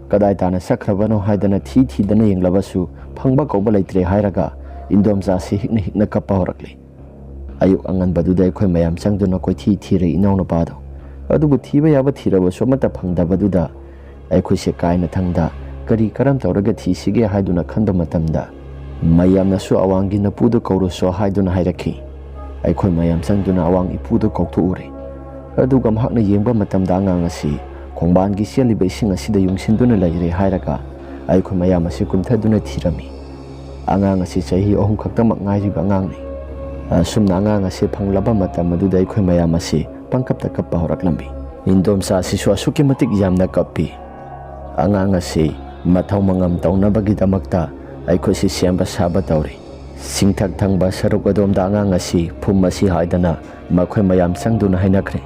ꯀꯗꯥꯏ ꯇꯥꯅ ꯆꯠꯈ꯭ꯔꯕꯅꯣ ꯍꯥꯏꯗꯅ ꯊꯤ ꯊꯤꯗꯅ ꯌꯦꯡꯂꯕꯁꯨ ꯐꯪꯕ ꯀꯧꯕ ꯂꯩꯇ꯭ꯔꯦ ꯍꯥꯏꯔꯒ ꯏꯟꯗꯣꯝꯆꯥꯁꯤ ꯍꯤꯛꯅ ꯍꯤꯛꯅ ꯀꯞꯄ ꯍꯧꯔꯛꯂꯦ꯫ ꯑꯌꯨꯛ ꯑꯉꯟꯕꯗꯨꯗ ꯑꯩꯈꯣꯏ ꯃꯌꯥꯝ ꯆꯪꯗꯨꯅ ꯀꯣꯏꯊꯤ ꯊꯤꯔꯦ ꯏꯅꯥꯎꯅꯨꯄꯥꯗꯣ꯫ ꯑꯗꯨꯕꯨ ꯊꯤꯕ ꯌꯥꯕ ꯊꯤꯔꯕꯁꯨ ꯑꯃꯠꯇ ꯐꯪꯗꯕꯗꯨꯗ ꯑꯩꯈꯣꯏꯁꯦ ꯀꯥꯏꯅ ꯊꯪꯗ ꯀꯔꯤ ꯀꯔꯝ ꯇꯧꯔꯒ ꯊꯤꯁꯤꯒꯦ ꯍꯥꯏꯗꯨꯅ ꯈꯟꯕ ꯃꯇꯝꯗ, ꯃꯌꯥꯝꯅꯁꯨ "ꯑꯋꯥꯡꯒꯤ ꯅꯄꯨꯗꯨ ꯀꯧꯔꯨꯁꯣ" ꯍꯥꯏꯗꯨꯅ ꯍꯥꯏꯔꯛꯈꯤ꯫ ꯑꯩꯈꯣꯏ ꯃꯌꯥꯝ ꯆꯪꯗꯨꯅ ꯑꯋꯥꯡ ꯏꯄꯨꯗꯨ ꯀꯧꯊꯣꯛꯎꯔꯦ꯫ ꯑꯗꯨꯒ ꯃꯍꯥꯛꯅ ꯌꯦꯡꯕ ꯃꯇꯝꯗ ꯑꯉꯥꯡ ꯑꯁꯤ ꯈꯣꯡꯕꯥꯟꯒꯤ ꯆꯦꯜꯂꯤꯕ ꯏꯁꯤꯡ ꯑꯁꯤꯗ ꯌꯨꯡꯁꯤꯟꯗꯨꯅ ꯂꯩꯔꯦ ꯍꯥꯏꯔꯒ ꯑꯩꯈꯣꯏ ꯃꯌꯥꯝ ꯑꯁꯤ ꯀꯨꯝꯊꯗꯨꯅ ꯊꯤꯔꯝꯃꯤ꯫ ꯑꯉꯥꯡ ꯑꯁꯤ ꯆꯍꯤ ꯑꯍꯨꯝ ꯈꯛꯇꯃꯛ ꯉꯥꯏꯔꯤꯕ ꯑꯉꯥꯡꯅꯤ꯫ ꯑꯁꯨꯝꯅ ꯑꯉꯥꯡ ꯑꯁꯤ ꯐꯪꯂꯕ ꯃꯇꯝ ꯑꯗꯨꯗ ꯑꯩꯈꯣꯏ ꯃꯌꯥꯝ ꯑꯁꯤ ꯄꯪꯀꯞꯇ ꯀꯞꯄ ꯍꯧꯔꯛꯂꯝꯃꯤ꯫ ꯏꯟꯗꯣꯝꯆꯥ ꯑꯁꯤꯁꯨ ꯑꯁꯨꯛꯀꯤ ꯃꯇꯤꯛ ꯌꯥꯝꯅ ꯀꯞꯄꯤ꯫ ꯑꯉꯥꯡ ꯑꯁꯤ ꯃꯊꯧ ꯃꯉꯝ ꯇꯧꯅꯕꯒꯤꯗꯃꯛꯇ ꯑꯩꯈꯣꯏꯁꯤ ꯁꯦꯝꯕ ꯁꯥꯕ ꯇꯧꯔꯤ꯫ ꯆꯤꯡꯊꯛ ꯊꯪꯕ ꯁꯔꯨꯛ ꯑꯗꯣꯝꯗ ꯑꯉꯥꯡ ꯑꯁꯤ ꯐꯨꯝ ꯑꯁꯤ ꯍꯥꯏꯗꯅ ꯃꯈꯣꯏ ꯃꯌꯥꯝ ꯆꯪꯗꯨꯅ ꯍꯥꯏꯅꯈ꯭ꯔꯦ꯫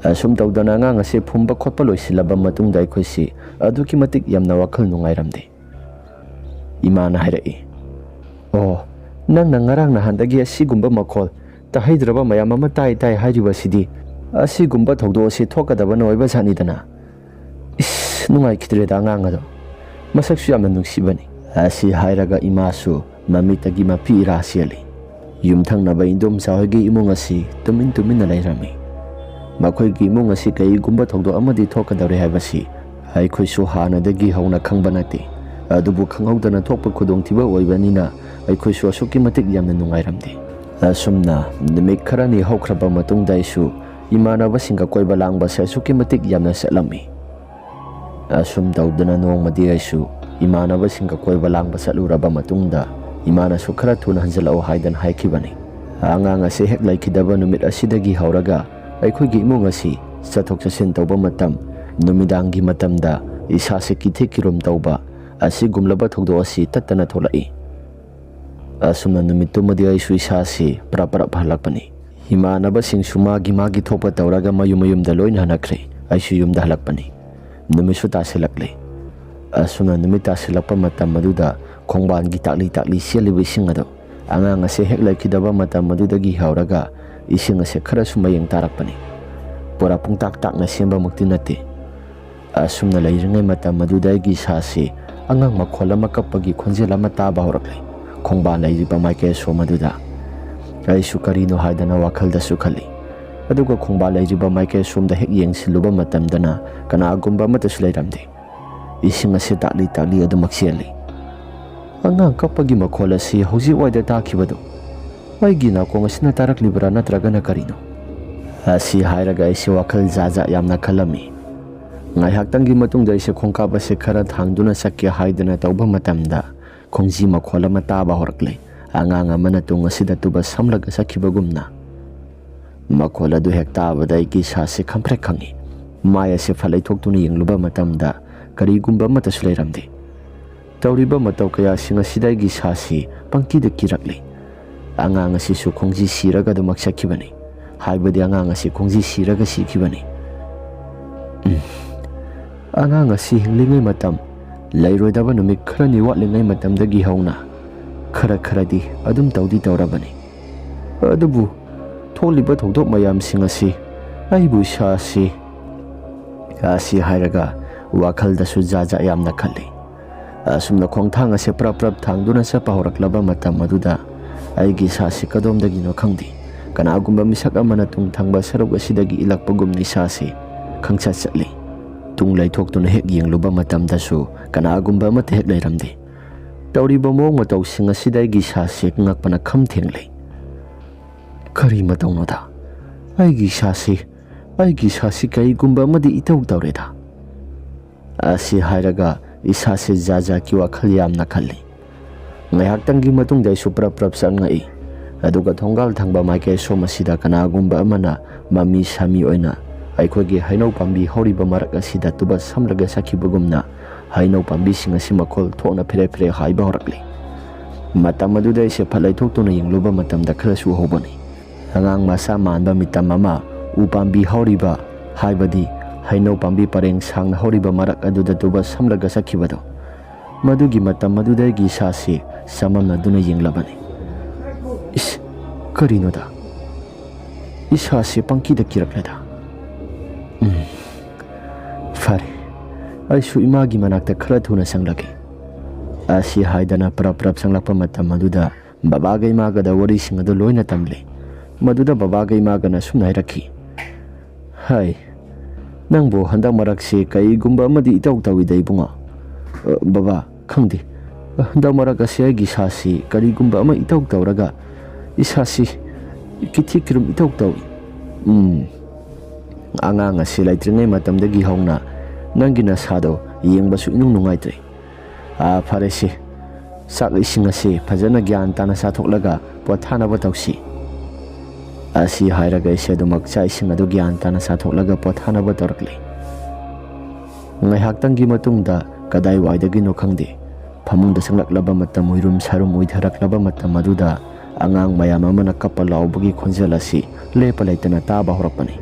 ꯑꯁꯨꯝ ꯇꯧꯗꯅ ꯑꯉꯥꯡ ꯑꯁꯤ ꯐꯨꯝꯕ ꯈꯣꯠꯄ ꯂꯣꯏꯁꯤꯜꯂꯕ ꯃꯇꯨꯡꯗ ꯑꯩꯈꯣꯏꯁꯤ ꯑꯗꯨꯛꯀꯤ ꯃꯇꯤꯛ ꯌꯥꯝꯅ ꯋꯥꯈꯜ ꯅꯨꯡꯉꯥꯏꯔꯝꯗꯦ꯫ ꯏꯃꯥꯅ ꯍꯥꯏꯔꯛꯏ, "ꯑꯣ, ꯅꯪꯅ ꯉꯔꯥꯡ ꯅꯍꯥꯟꯗꯒꯤ ꯑꯁꯤꯒꯨꯝꯕ ꯃꯈꯣꯜ ꯇꯥꯍꯩꯗ꯭ꯔꯕ ꯃꯌꯥꯝ ꯑꯃ ꯇꯥꯏ ꯇꯥꯏ ꯍꯥꯏꯔꯤꯕ ꯑꯁꯤꯗꯤ ꯑꯁꯤꯒꯨꯝꯕ ꯊꯧꯗꯣꯛ ꯑꯁꯤ ꯊꯣꯛꯀꯗꯕꯅ ꯑꯣꯏꯕ ꯖꯥꯠꯅꯤꯗꯅ꯫ ꯏꯁ, ꯅꯨꯡꯉꯥꯏꯈꯤꯗ꯭ꯔꯦꯗ ꯑꯉꯥꯡ ꯑꯗꯣ꯫ ꯃꯁꯛꯁꯨ ꯌꯥꯝꯅ ꯅꯨꯡꯁꯤꯕꯅꯤ"꯫ ꯑꯁꯤ ꯍꯥꯏꯔꯒ ꯏꯃꯥꯁꯨ ꯃꯃꯤꯠꯇꯒꯤ ꯃꯄꯤ ꯏꯔꯥ ꯆꯦꯜꯂꯤ꯫ ꯌꯨꯝꯊꯪꯅꯕ ꯏꯟꯗꯣꯝꯆꯥ ꯍꯣꯏꯒꯤ ꯏꯃꯨꯡ ꯑꯁꯤ ꯇꯨꯃꯤꯟ ꯇꯨꯃꯤꯟꯅ ꯂꯩꯔꯝꯃꯤ꯫ ꯃꯈꯣꯏꯒꯤ ꯏꯃꯨꯡ ꯑꯁꯤ ꯀꯔꯤꯒꯨꯝꯕ ꯊꯧꯗꯣꯛ ꯑꯃꯗꯤ ꯊꯣꯛꯀꯗꯧꯔꯦ ꯍꯥꯏꯕꯁꯤ ꯑꯩꯈꯣꯏꯁꯨ ꯍꯥꯟꯅꯗꯒꯤ ꯍꯧꯅ ꯈꯪꯕ ꯅꯠꯇꯦ꯫ ꯑꯗꯨꯕꯨ ꯈꯪꯍꯧꯗꯅ ꯊꯣꯛꯄ ꯈꯨꯗꯣꯡꯊꯤꯕ ꯑꯣꯏꯕꯅꯤꯅ ꯑꯩꯈꯣꯏꯁꯨ ꯑꯁꯨꯛꯀꯤ ꯃꯇꯤꯛ ꯌꯥꯝꯅ ꯅꯨꯡꯉꯥꯏꯔꯝꯗꯦ꯫ ꯑꯁꯨꯝꯅ ꯅꯨꯃꯤꯠ ꯈꯔꯅꯤ ꯍꯧꯈ꯭ꯔꯕ ꯃꯇꯨꯡꯗ ꯑꯩꯁꯨ ꯏꯃꯥꯟꯅꯕꯁꯤꯡꯒ ꯀꯣꯏꯕ ꯂꯥꯡꯕꯁꯦ ꯑꯁꯨꯛꯀꯤ ꯃꯇꯤꯛ ꯌꯥꯝꯅ ꯆꯠꯂꯝꯃꯤ꯫ ꯑꯁꯨꯝ ꯇꯧꯗꯅ ꯅꯣꯡꯃꯗꯤ ꯑꯩꯁꯨ ꯏꯃꯥꯟꯅꯕꯁꯤꯡꯒ ꯀꯣꯏꯕ ꯂꯥꯡꯕ ꯆꯠꯂꯨꯔꯕ ꯃꯇꯨꯡꯗ ꯏꯃꯥꯅꯁꯨ ꯈꯔ ꯊꯨꯅ ꯍꯟꯖꯤꯜꯂꯛꯑꯣ ꯍꯥꯏꯗꯅ ꯍꯥꯏꯈꯤꯕꯅꯤ꯫ ꯑꯉꯥꯡ ꯑꯁꯤ ꯍꯦꯛ ꯂꯩꯈꯤꯗꯕ ꯅꯨꯃꯤꯠ ꯑꯁꯤꯗꯒꯤ ꯍꯧꯔꯒ ꯑꯩꯈꯣꯏꯒꯤ ꯏꯃꯨꯡ ꯑꯁꯤ ꯆꯠꯊꯣꯛ ꯆꯠꯁꯤꯟ ꯇꯧꯕ ꯃꯇꯝ, ꯅꯨꯃꯤꯗꯥꯡꯒꯤ ꯃꯇꯝꯗ ꯏꯁꯥꯁꯦ ꯀꯤꯊꯦꯛ ꯀꯤꯔꯨꯝ ꯇꯧꯕ, ꯑꯁꯤꯒꯨꯝꯂꯕ ꯊꯧꯗꯣꯛ ꯑꯁꯤ ꯇꯠꯇꯅ ꯊꯣꯛꯂꯛꯏ꯫ ꯑꯁꯨꯝꯅ ꯅꯨꯃꯤꯠꯇꯨꯃꯗꯤ ꯑꯩꯁꯨ ꯏꯁꯥꯁꯤ ꯄ꯭ꯔꯞ ꯄ꯭ꯔꯞ ꯍꯜꯂꯛꯄꯅꯤ꯫ ꯏꯃꯥꯟꯅꯕꯁꯤꯡꯁꯨ ꯃꯥꯒꯤ ꯃꯥꯒꯤ ꯊꯣꯛꯄ ꯇꯧꯔꯒ ꯃꯌꯨꯝ ꯃꯌꯨꯝꯗ ꯂꯣꯏꯅ ꯍꯟꯅꯈ꯭ꯔꯦ꯫ ꯑꯩꯁꯨ ꯌꯨꯝꯗ ꯍꯜꯂꯛꯄꯅꯤ꯫ ꯅꯨꯃꯤꯠꯁꯨ ꯇꯥꯁꯤꯜꯂꯛꯂꯦ꯫ ꯑꯁꯨꯝꯅ ꯅꯨꯃꯤꯠ ꯇꯥꯁꯤꯜꯂꯛꯄ ꯃꯇꯝ ꯑꯗꯨꯗ ꯈꯣꯡꯕꯥꯟꯒꯤ ꯇꯥꯛꯂꯤ ꯇꯥꯛꯂꯤ ꯆꯦꯜꯂꯤꯕ ꯏꯁꯤꯡ ꯑꯗꯨ, ꯑꯉꯥꯡ ꯑꯁꯦ ꯍꯦꯛ ꯂꯩꯈꯤꯗꯕ ꯃꯇꯝ ꯑꯗꯨꯗꯒꯤ ꯍꯧꯔꯒ ꯏꯁꯤꯡ ꯑꯁꯦ ꯈꯔꯁꯨ ꯃꯌꯦꯡ ꯇꯥꯔꯛꯄꯅꯤ꯫ ꯄꯨꯔꯥ ꯄꯨꯡꯇꯥꯛ ꯇꯥꯛꯅ ꯁꯦꯝꯕꯃꯛꯇꯤ ꯅꯠꯇꯦ꯫ ꯑꯁꯨꯝꯅ ꯂꯩꯔꯤꯉꯩ ꯃꯇꯝ ꯑꯗꯨꯗ ꯑꯩꯒꯤ ꯏꯁꯥꯁꯤ ꯑꯉꯥꯡ ꯃꯈꯣꯜ ꯑꯃ ꯀꯞꯄꯒꯤ ꯈꯣꯟꯖꯦꯜ ꯑꯃ ꯇꯥꯕ ꯍꯧꯔꯛꯂꯦ꯫ ꯈꯣꯡꯕꯥꯟ ꯂꯩꯔꯤꯕ ꯃꯥꯏꯀꯩ ꯑꯁꯣꯝ ꯑꯗꯨꯗ꯫ ꯑꯩꯁꯨ ꯀꯔꯤꯅꯣ ꯍꯥꯏꯗꯅ ꯋꯥꯈꯜꯗꯁꯨ ꯈꯜꯂꯤ꯫ ꯑꯗꯨꯒ ꯈꯣꯡꯕꯥꯟ ꯂꯩꯔꯤꯕ ꯃꯥꯏꯀꯩ ꯑꯁꯣꯝꯗ ꯍꯦꯛ ꯌꯦꯡꯁꯤꯜꯂꯨꯕ ꯃꯇꯝꯗꯅ ꯀꯅꯥꯒꯨꯝꯕ ꯑꯃꯠꯇꯁꯨ ꯂꯩꯔꯝꯗꯦ꯫ ꯏꯁꯤꯡ ꯑꯁꯤ ꯇꯥꯛꯂꯤ ꯇꯥꯛꯂꯤ ꯑꯗꯨꯃꯛ ꯆꯦꯜꯂꯤ꯫ ꯑꯉꯥꯡ ꯀꯞꯄꯒꯤ ꯃꯈꯣꯜ ꯑꯁꯤ ꯍꯧꯖꯤꯛ ꯋꯥꯏꯗ ꯇꯥꯈꯤꯕꯗꯨ ꯑꯩꯒꯤ ꯅꯥꯀꯣꯡ ꯑꯁꯤꯅ ꯇꯥꯔꯛꯂꯤꯕ꯭ꯔꯥ ꯅꯠꯇ꯭ꯔꯒꯅ ꯀꯔꯤꯅꯣ? ꯑꯁꯤ ꯍꯥꯏꯔꯒ ꯑꯩꯁꯦ ꯋꯥꯈꯜ ꯖꯥꯠ ꯖꯥꯠ ꯌꯥꯝꯅ ꯈꯜꯂꯝꯃꯤ꯫ ꯉꯥꯏꯍꯥꯛꯇꯪꯒꯤ ꯃꯇꯨꯡꯗ ꯑꯩꯁꯦ ꯈꯣꯡꯀꯥꯞ ꯑꯁꯦ ꯈꯔ ꯊꯥꯡꯗꯨꯅ ꯆꯠꯀꯦ ꯍꯥꯏꯗꯅ ꯇꯧꯕ ꯃꯇꯝꯗ ꯈꯣꯡꯖꯤ ꯃꯈꯣꯜ ꯑꯃ ꯇꯥꯕ ꯍꯧꯔꯛꯂꯦ꯫ ꯑꯉꯥꯡ ꯑꯃꯅ ꯇꯨꯡ ꯑꯁꯤꯗ ꯇꯨꯕ ꯁꯝꯂꯒ ꯆꯠꯈꯤꯕꯒꯨꯝꯅ꯫ ꯃꯈꯣꯜ ꯑꯗꯨ ꯍꯦꯛ ꯇꯥꯕꯗ ꯑꯩꯒꯤ ꯏꯁꯥꯁꯤ ꯈꯪꯄ꯭ꯔꯦꯛ ꯈꯪꯉꯤ꯫ ꯃꯥꯏ ꯑꯁꯤ ꯐꯠ ꯂꯩꯊꯣꯛꯇꯨꯅ ꯌꯦꯡꯂꯨꯕ ꯃꯇꯝꯗ ꯀꯔꯤꯒꯨꯝꯕ ꯑꯃꯠꯇꯁꯨ ꯂꯩꯔꯝꯗꯦ꯫ ꯇꯧꯔꯤꯕ ꯃꯇꯧ ꯀꯌꯥꯁꯤꯡ ꯑꯁꯤꯗ ꯑꯩꯒꯤ ꯏꯁꯥꯁꯤ ꯄꯪꯀꯤꯗ ꯀꯤꯔꯛꯂꯤ꯫ ꯑꯉꯥꯡ ꯑꯁꯤꯁꯨ ꯈꯣꯡꯖꯤ ꯁꯤꯔꯒ ꯑꯗꯨꯃꯛ ꯆꯠꯈꯤꯕꯅꯤ꯫ ꯍꯥꯏꯕꯗꯤ ꯑꯉꯥꯡ ꯑꯁꯤ ꯈꯣꯡꯖꯤ ꯁꯤꯔꯒ ꯁꯤꯈꯤꯕꯅꯤ꯫ ꯎꯝ꯫ ꯑꯉꯥꯡ ꯑꯁꯤ ꯍꯤꯡꯂꯤꯉꯩ ꯃꯇꯝ, ꯂꯩꯔꯣꯏꯗꯕ ꯅꯨꯃꯤꯠ ꯈꯔꯅꯤ ꯋꯥꯠꯂꯤꯉꯩ ꯃꯇꯝꯗꯒꯤ ꯍꯧꯅ ꯈꯔ ꯈꯔꯗꯤ ꯑꯗꯨꯝ ꯇꯧꯗꯤ ꯇꯧꯔꯕꯅꯤ꯫ ꯑꯗꯨꯕꯨ ꯊꯣꯛꯂꯤꯕ ꯊꯧꯗꯣꯛ ꯃꯌꯥꯝꯁꯤꯡ ꯑꯁꯤ ꯑꯩꯕꯨ ꯏꯁꯥꯁꯤ, ꯑꯁꯤ ꯍꯥꯏꯔꯒ ꯋꯥꯈꯜꯗꯁꯨ ꯖꯥꯠ ꯖꯥꯠ ꯌꯥꯝꯅ ꯈꯜꯂꯤ꯫ ꯑꯁꯨꯝꯅ ꯈꯣꯡꯊꯥꯡ ꯑꯁꯦ ꯄ꯭ꯔꯞ ꯄ꯭ꯔꯞ ꯊꯥꯡꯗꯨꯅ ꯆꯠꯄ ꯍꯧꯔꯛꯂꯕ ꯃꯇꯝ ꯑꯗꯨꯗ ꯑꯩꯒꯤ ꯏꯁꯥꯁꯤ ꯀꯗꯣꯝꯗꯒꯤꯅꯣ ꯈꯪꯗꯦ, ꯀꯅꯥꯒꯨꯝꯕ ꯃꯤꯁꯛ ꯑꯃꯅ ꯇꯨꯡ ꯊꯪꯕ ꯁꯔꯨꯛ ꯑꯁꯤꯗꯒꯤ ꯏꯜꯂꯛꯄꯒꯨꯝꯅ ꯏꯁꯥꯁꯤ ꯈꯪꯆꯠ ꯆꯠꯂꯤ꯫ ꯇꯨꯡ ꯂꯩꯊꯣꯛꯇꯨꯅ ꯍꯦꯛ ꯌꯦꯡꯂꯨꯕ ꯃꯇꯝꯗꯁꯨ ꯀꯅꯥꯒꯨꯝꯕ ꯑꯃꯠꯇ ꯍꯦꯛ ꯂꯩꯔꯝꯗꯦ꯫ ꯇꯧꯔꯤꯕ ꯃꯑꯣꯡ ꯃꯇꯧꯁꯤꯡ ꯑꯁꯤꯗ ꯑꯩꯒꯤ ꯏꯁꯥꯁꯤ ꯉꯛꯄꯅ ꯈꯝ ꯊꯦꯡꯂꯦ꯫ ꯀꯔꯤ ꯃꯇꯧꯅꯣꯗ? ꯑꯩꯒꯤ ꯏꯁꯥꯁꯤ, ꯑꯩꯒꯤ ꯏꯁꯥꯁꯤ ꯀꯔꯤꯒꯨꯝꯕ ꯑꯃꯗꯤ ꯏꯇꯧ ꯇꯧꯔꯦꯗ꯫ ꯑꯁꯤ ꯍꯥꯏꯔꯒ ꯏꯁꯥꯁꯤ ꯖꯥꯠ ꯖꯥꯠꯀꯤ ꯋꯥꯈꯜ ꯌꯥꯝꯅ ꯈꯜꯂꯤ꯫ ꯉꯥꯏꯍꯥꯛꯇꯪꯒꯤ ꯃꯇꯨꯡꯗ ꯑꯩꯁꯨ ꯄ꯭ꯔꯞ ꯄ꯭ꯔꯞ ꯆꯪꯉꯛꯏ꯫ ꯑꯗꯨꯒ ꯊꯣꯡꯒꯥꯜ ꯊꯪꯕ ꯃꯥꯏꯀꯩ ꯁꯣꯝ ꯑꯁꯤꯗ ꯀꯅꯥꯒꯨꯝꯕ ꯑꯃꯅ ꯃꯃꯤ ꯁꯥꯃꯤ ꯑꯣꯏꯅ ꯑꯩꯈꯣꯏꯒꯤ ꯍꯩꯅꯧ ꯄꯥꯝꯕꯤ ꯍꯧꯔꯤꯕ ꯃꯔꯛ ꯑꯁꯤꯗ ꯇꯨꯕ ꯁꯝꯂꯒ ꯆꯠꯈꯤꯕꯒꯨꯝꯅ ꯍꯩꯅꯧ ꯄꯥꯝꯕꯤꯁꯤꯡ ꯑꯁꯤ ꯃꯈꯣꯜ ꯊꯣꯛꯅ ꯐꯦꯔꯦ ꯐꯦꯔꯦ ꯍꯥꯏꯕ ꯍꯧꯔꯛꯂꯤ꯫ ꯃꯇꯝ ꯑꯗꯨꯗ ꯑꯩꯁꯦ ꯐꯠ ꯂꯩꯊꯣꯛꯇꯨꯅ ꯌꯦꯡꯂꯨꯕ ꯃꯇꯝꯗ ꯈꯔꯁꯨ ꯎꯍꯧꯕꯅꯤ꯫ ꯑꯉꯥꯡ ꯃꯆꯥ ꯃꯥꯟꯕ ꯃꯤꯇꯝ ꯑꯃ ꯎ ꯄꯥꯝꯕꯤ ꯍꯧꯔꯤꯕ, ꯍꯥꯏꯕꯗꯤ ꯍꯩꯅꯧ ꯄꯥꯝꯕꯤ ꯄꯔꯦꯡ ꯁꯥꯡꯅ ꯍꯧꯔꯤꯕ ꯃꯔꯛ ꯑꯗꯨꯗ ꯇꯨꯕ ꯁꯝꯂꯒ ꯆꯠꯈꯤꯕꯗꯣ꯫ ꯃꯗꯨꯒꯤ ꯃꯇꯝ ꯑꯗꯨꯗ ꯑꯩꯒꯤ ꯏꯁꯥꯁꯤ ꯆꯃꯝꯅꯗꯨꯅ ꯌꯦꯡꯂꯕꯅꯤ꯫ ꯏꯁ, ꯀꯔꯤꯅꯣꯗ? ꯏꯁꯥꯁꯤ ꯄꯪꯀꯤꯗ ꯀꯤꯔꯛꯂꯦꯗ꯫ ꯎꯝ, ꯐꯔꯦ, ꯑꯩꯁꯨ ꯏꯃꯥꯒꯤ ꯃꯅꯥꯛꯇ ꯈꯔ ꯊꯨꯅ ꯆꯪꯂꯒꯦ꯫ ꯑꯁꯤ ꯍꯥꯏꯗꯅ ꯄ꯭ꯔꯞ ꯄ꯭ꯔꯞ ꯆꯪꯂꯛꯄ ꯃꯇꯝ ꯑꯗꯨꯗ ꯕꯕꯥꯒ ꯏꯃꯥꯒꯗ ꯋꯥꯔꯤꯁꯤꯡ ꯑꯗꯨ ꯂꯣꯏꯅ ꯇꯝꯂꯦ꯫ ꯃꯗꯨꯗ ꯕꯕꯥꯒ ꯏꯃꯥꯒꯅ ꯑꯁꯨꯝꯅ ꯍꯥꯏꯔꯛꯈꯤ, "ꯍꯥꯏ, ꯅꯪꯕꯨ ꯍꯟꯗꯛ ꯃꯔꯛꯁꯤ ꯀꯔꯤꯒꯨꯝꯕ ꯑꯃꯗꯤ ꯏꯇꯧ ꯇꯧꯏꯗ, ꯏꯕꯨꯡꯉꯣ?" "ꯑ, ꯕꯕꯥ, ꯈꯪꯗꯦ꯫ ꯍꯟꯗꯛ ꯃꯔꯛ ꯑꯁꯤ ꯑꯩꯒꯤ ꯏꯁꯥꯁꯤ ꯀꯔꯤꯒꯨꯝꯕ ꯑꯃ ꯏꯇꯧ ꯇꯧꯔꯒ ꯏꯁꯥꯁꯤ ꯀꯤꯊꯤ ꯀꯤꯔꯨꯝ ꯏꯇꯧ ꯇꯧꯏ꯫ ꯎꯝ, ꯑꯉꯥꯡ ꯑꯁꯤ ꯂꯩꯇ꯭ꯔꯤꯉꯩ ꯃꯇꯝꯗꯒꯤ ꯍꯧꯅ ꯅꯪꯒꯤ ꯅꯁꯥꯗꯣ ꯌꯦꯡꯕꯁꯨ ꯏꯅꯨꯡ ꯅꯨꯡꯉꯥꯏꯇ꯭ꯔꯦ꯫ ꯑꯥ, ꯐꯔꯦꯁꯦ, ꯆꯥꯛ ꯏꯁꯤꯡ ꯑꯁꯤ ꯐꯖꯅ ꯒ꯭ꯌꯥꯟ ꯇꯥꯅ ꯆꯥꯊꯣꯛꯂꯒ ꯄꯣꯊꯥꯅꯕ ꯇꯧꯁꯤ꯫" ꯑꯁꯤ ꯍꯥꯏꯔꯒ ꯑꯩꯁꯦ ꯑꯗꯨꯃꯛ ꯆꯥꯛ ꯏꯁꯤꯡ ꯑꯗꯨ ꯒ꯭ꯌꯥꯟ ꯇꯥꯅ ꯆꯥꯊꯣꯛꯂꯒ ꯄꯣꯊꯥꯅꯕ ꯇꯧꯔꯛꯂꯦ꯫ ꯉꯥꯏꯍꯥꯛꯇꯪꯒꯤ ꯃꯇꯨꯡꯗ ꯀꯗꯥꯏꯋꯥꯏꯗꯒꯤꯅꯣ ꯈꯪꯗꯦ, ꯐꯃꯨꯡꯗ ꯆꯪꯂꯛꯂꯕ ꯃꯇꯝ, ꯎꯏꯔꯨꯝ ꯁꯥꯔꯨꯝ ꯎꯏꯊꯔꯛꯂꯕ ꯃꯇꯝ ꯑꯗꯨꯗ ꯑꯉꯥꯡ ꯃꯌꯥꯝ ꯑꯃꯅ ꯀꯞꯄ ꯂꯥꯎꯕꯒꯤ ꯈꯣꯟꯖꯦꯜ ꯑꯁꯤ ꯂꯦꯞꯄ ꯂꯩꯇꯅ ꯇꯥꯕ ꯍꯧꯔꯛꯄꯅꯤ꯫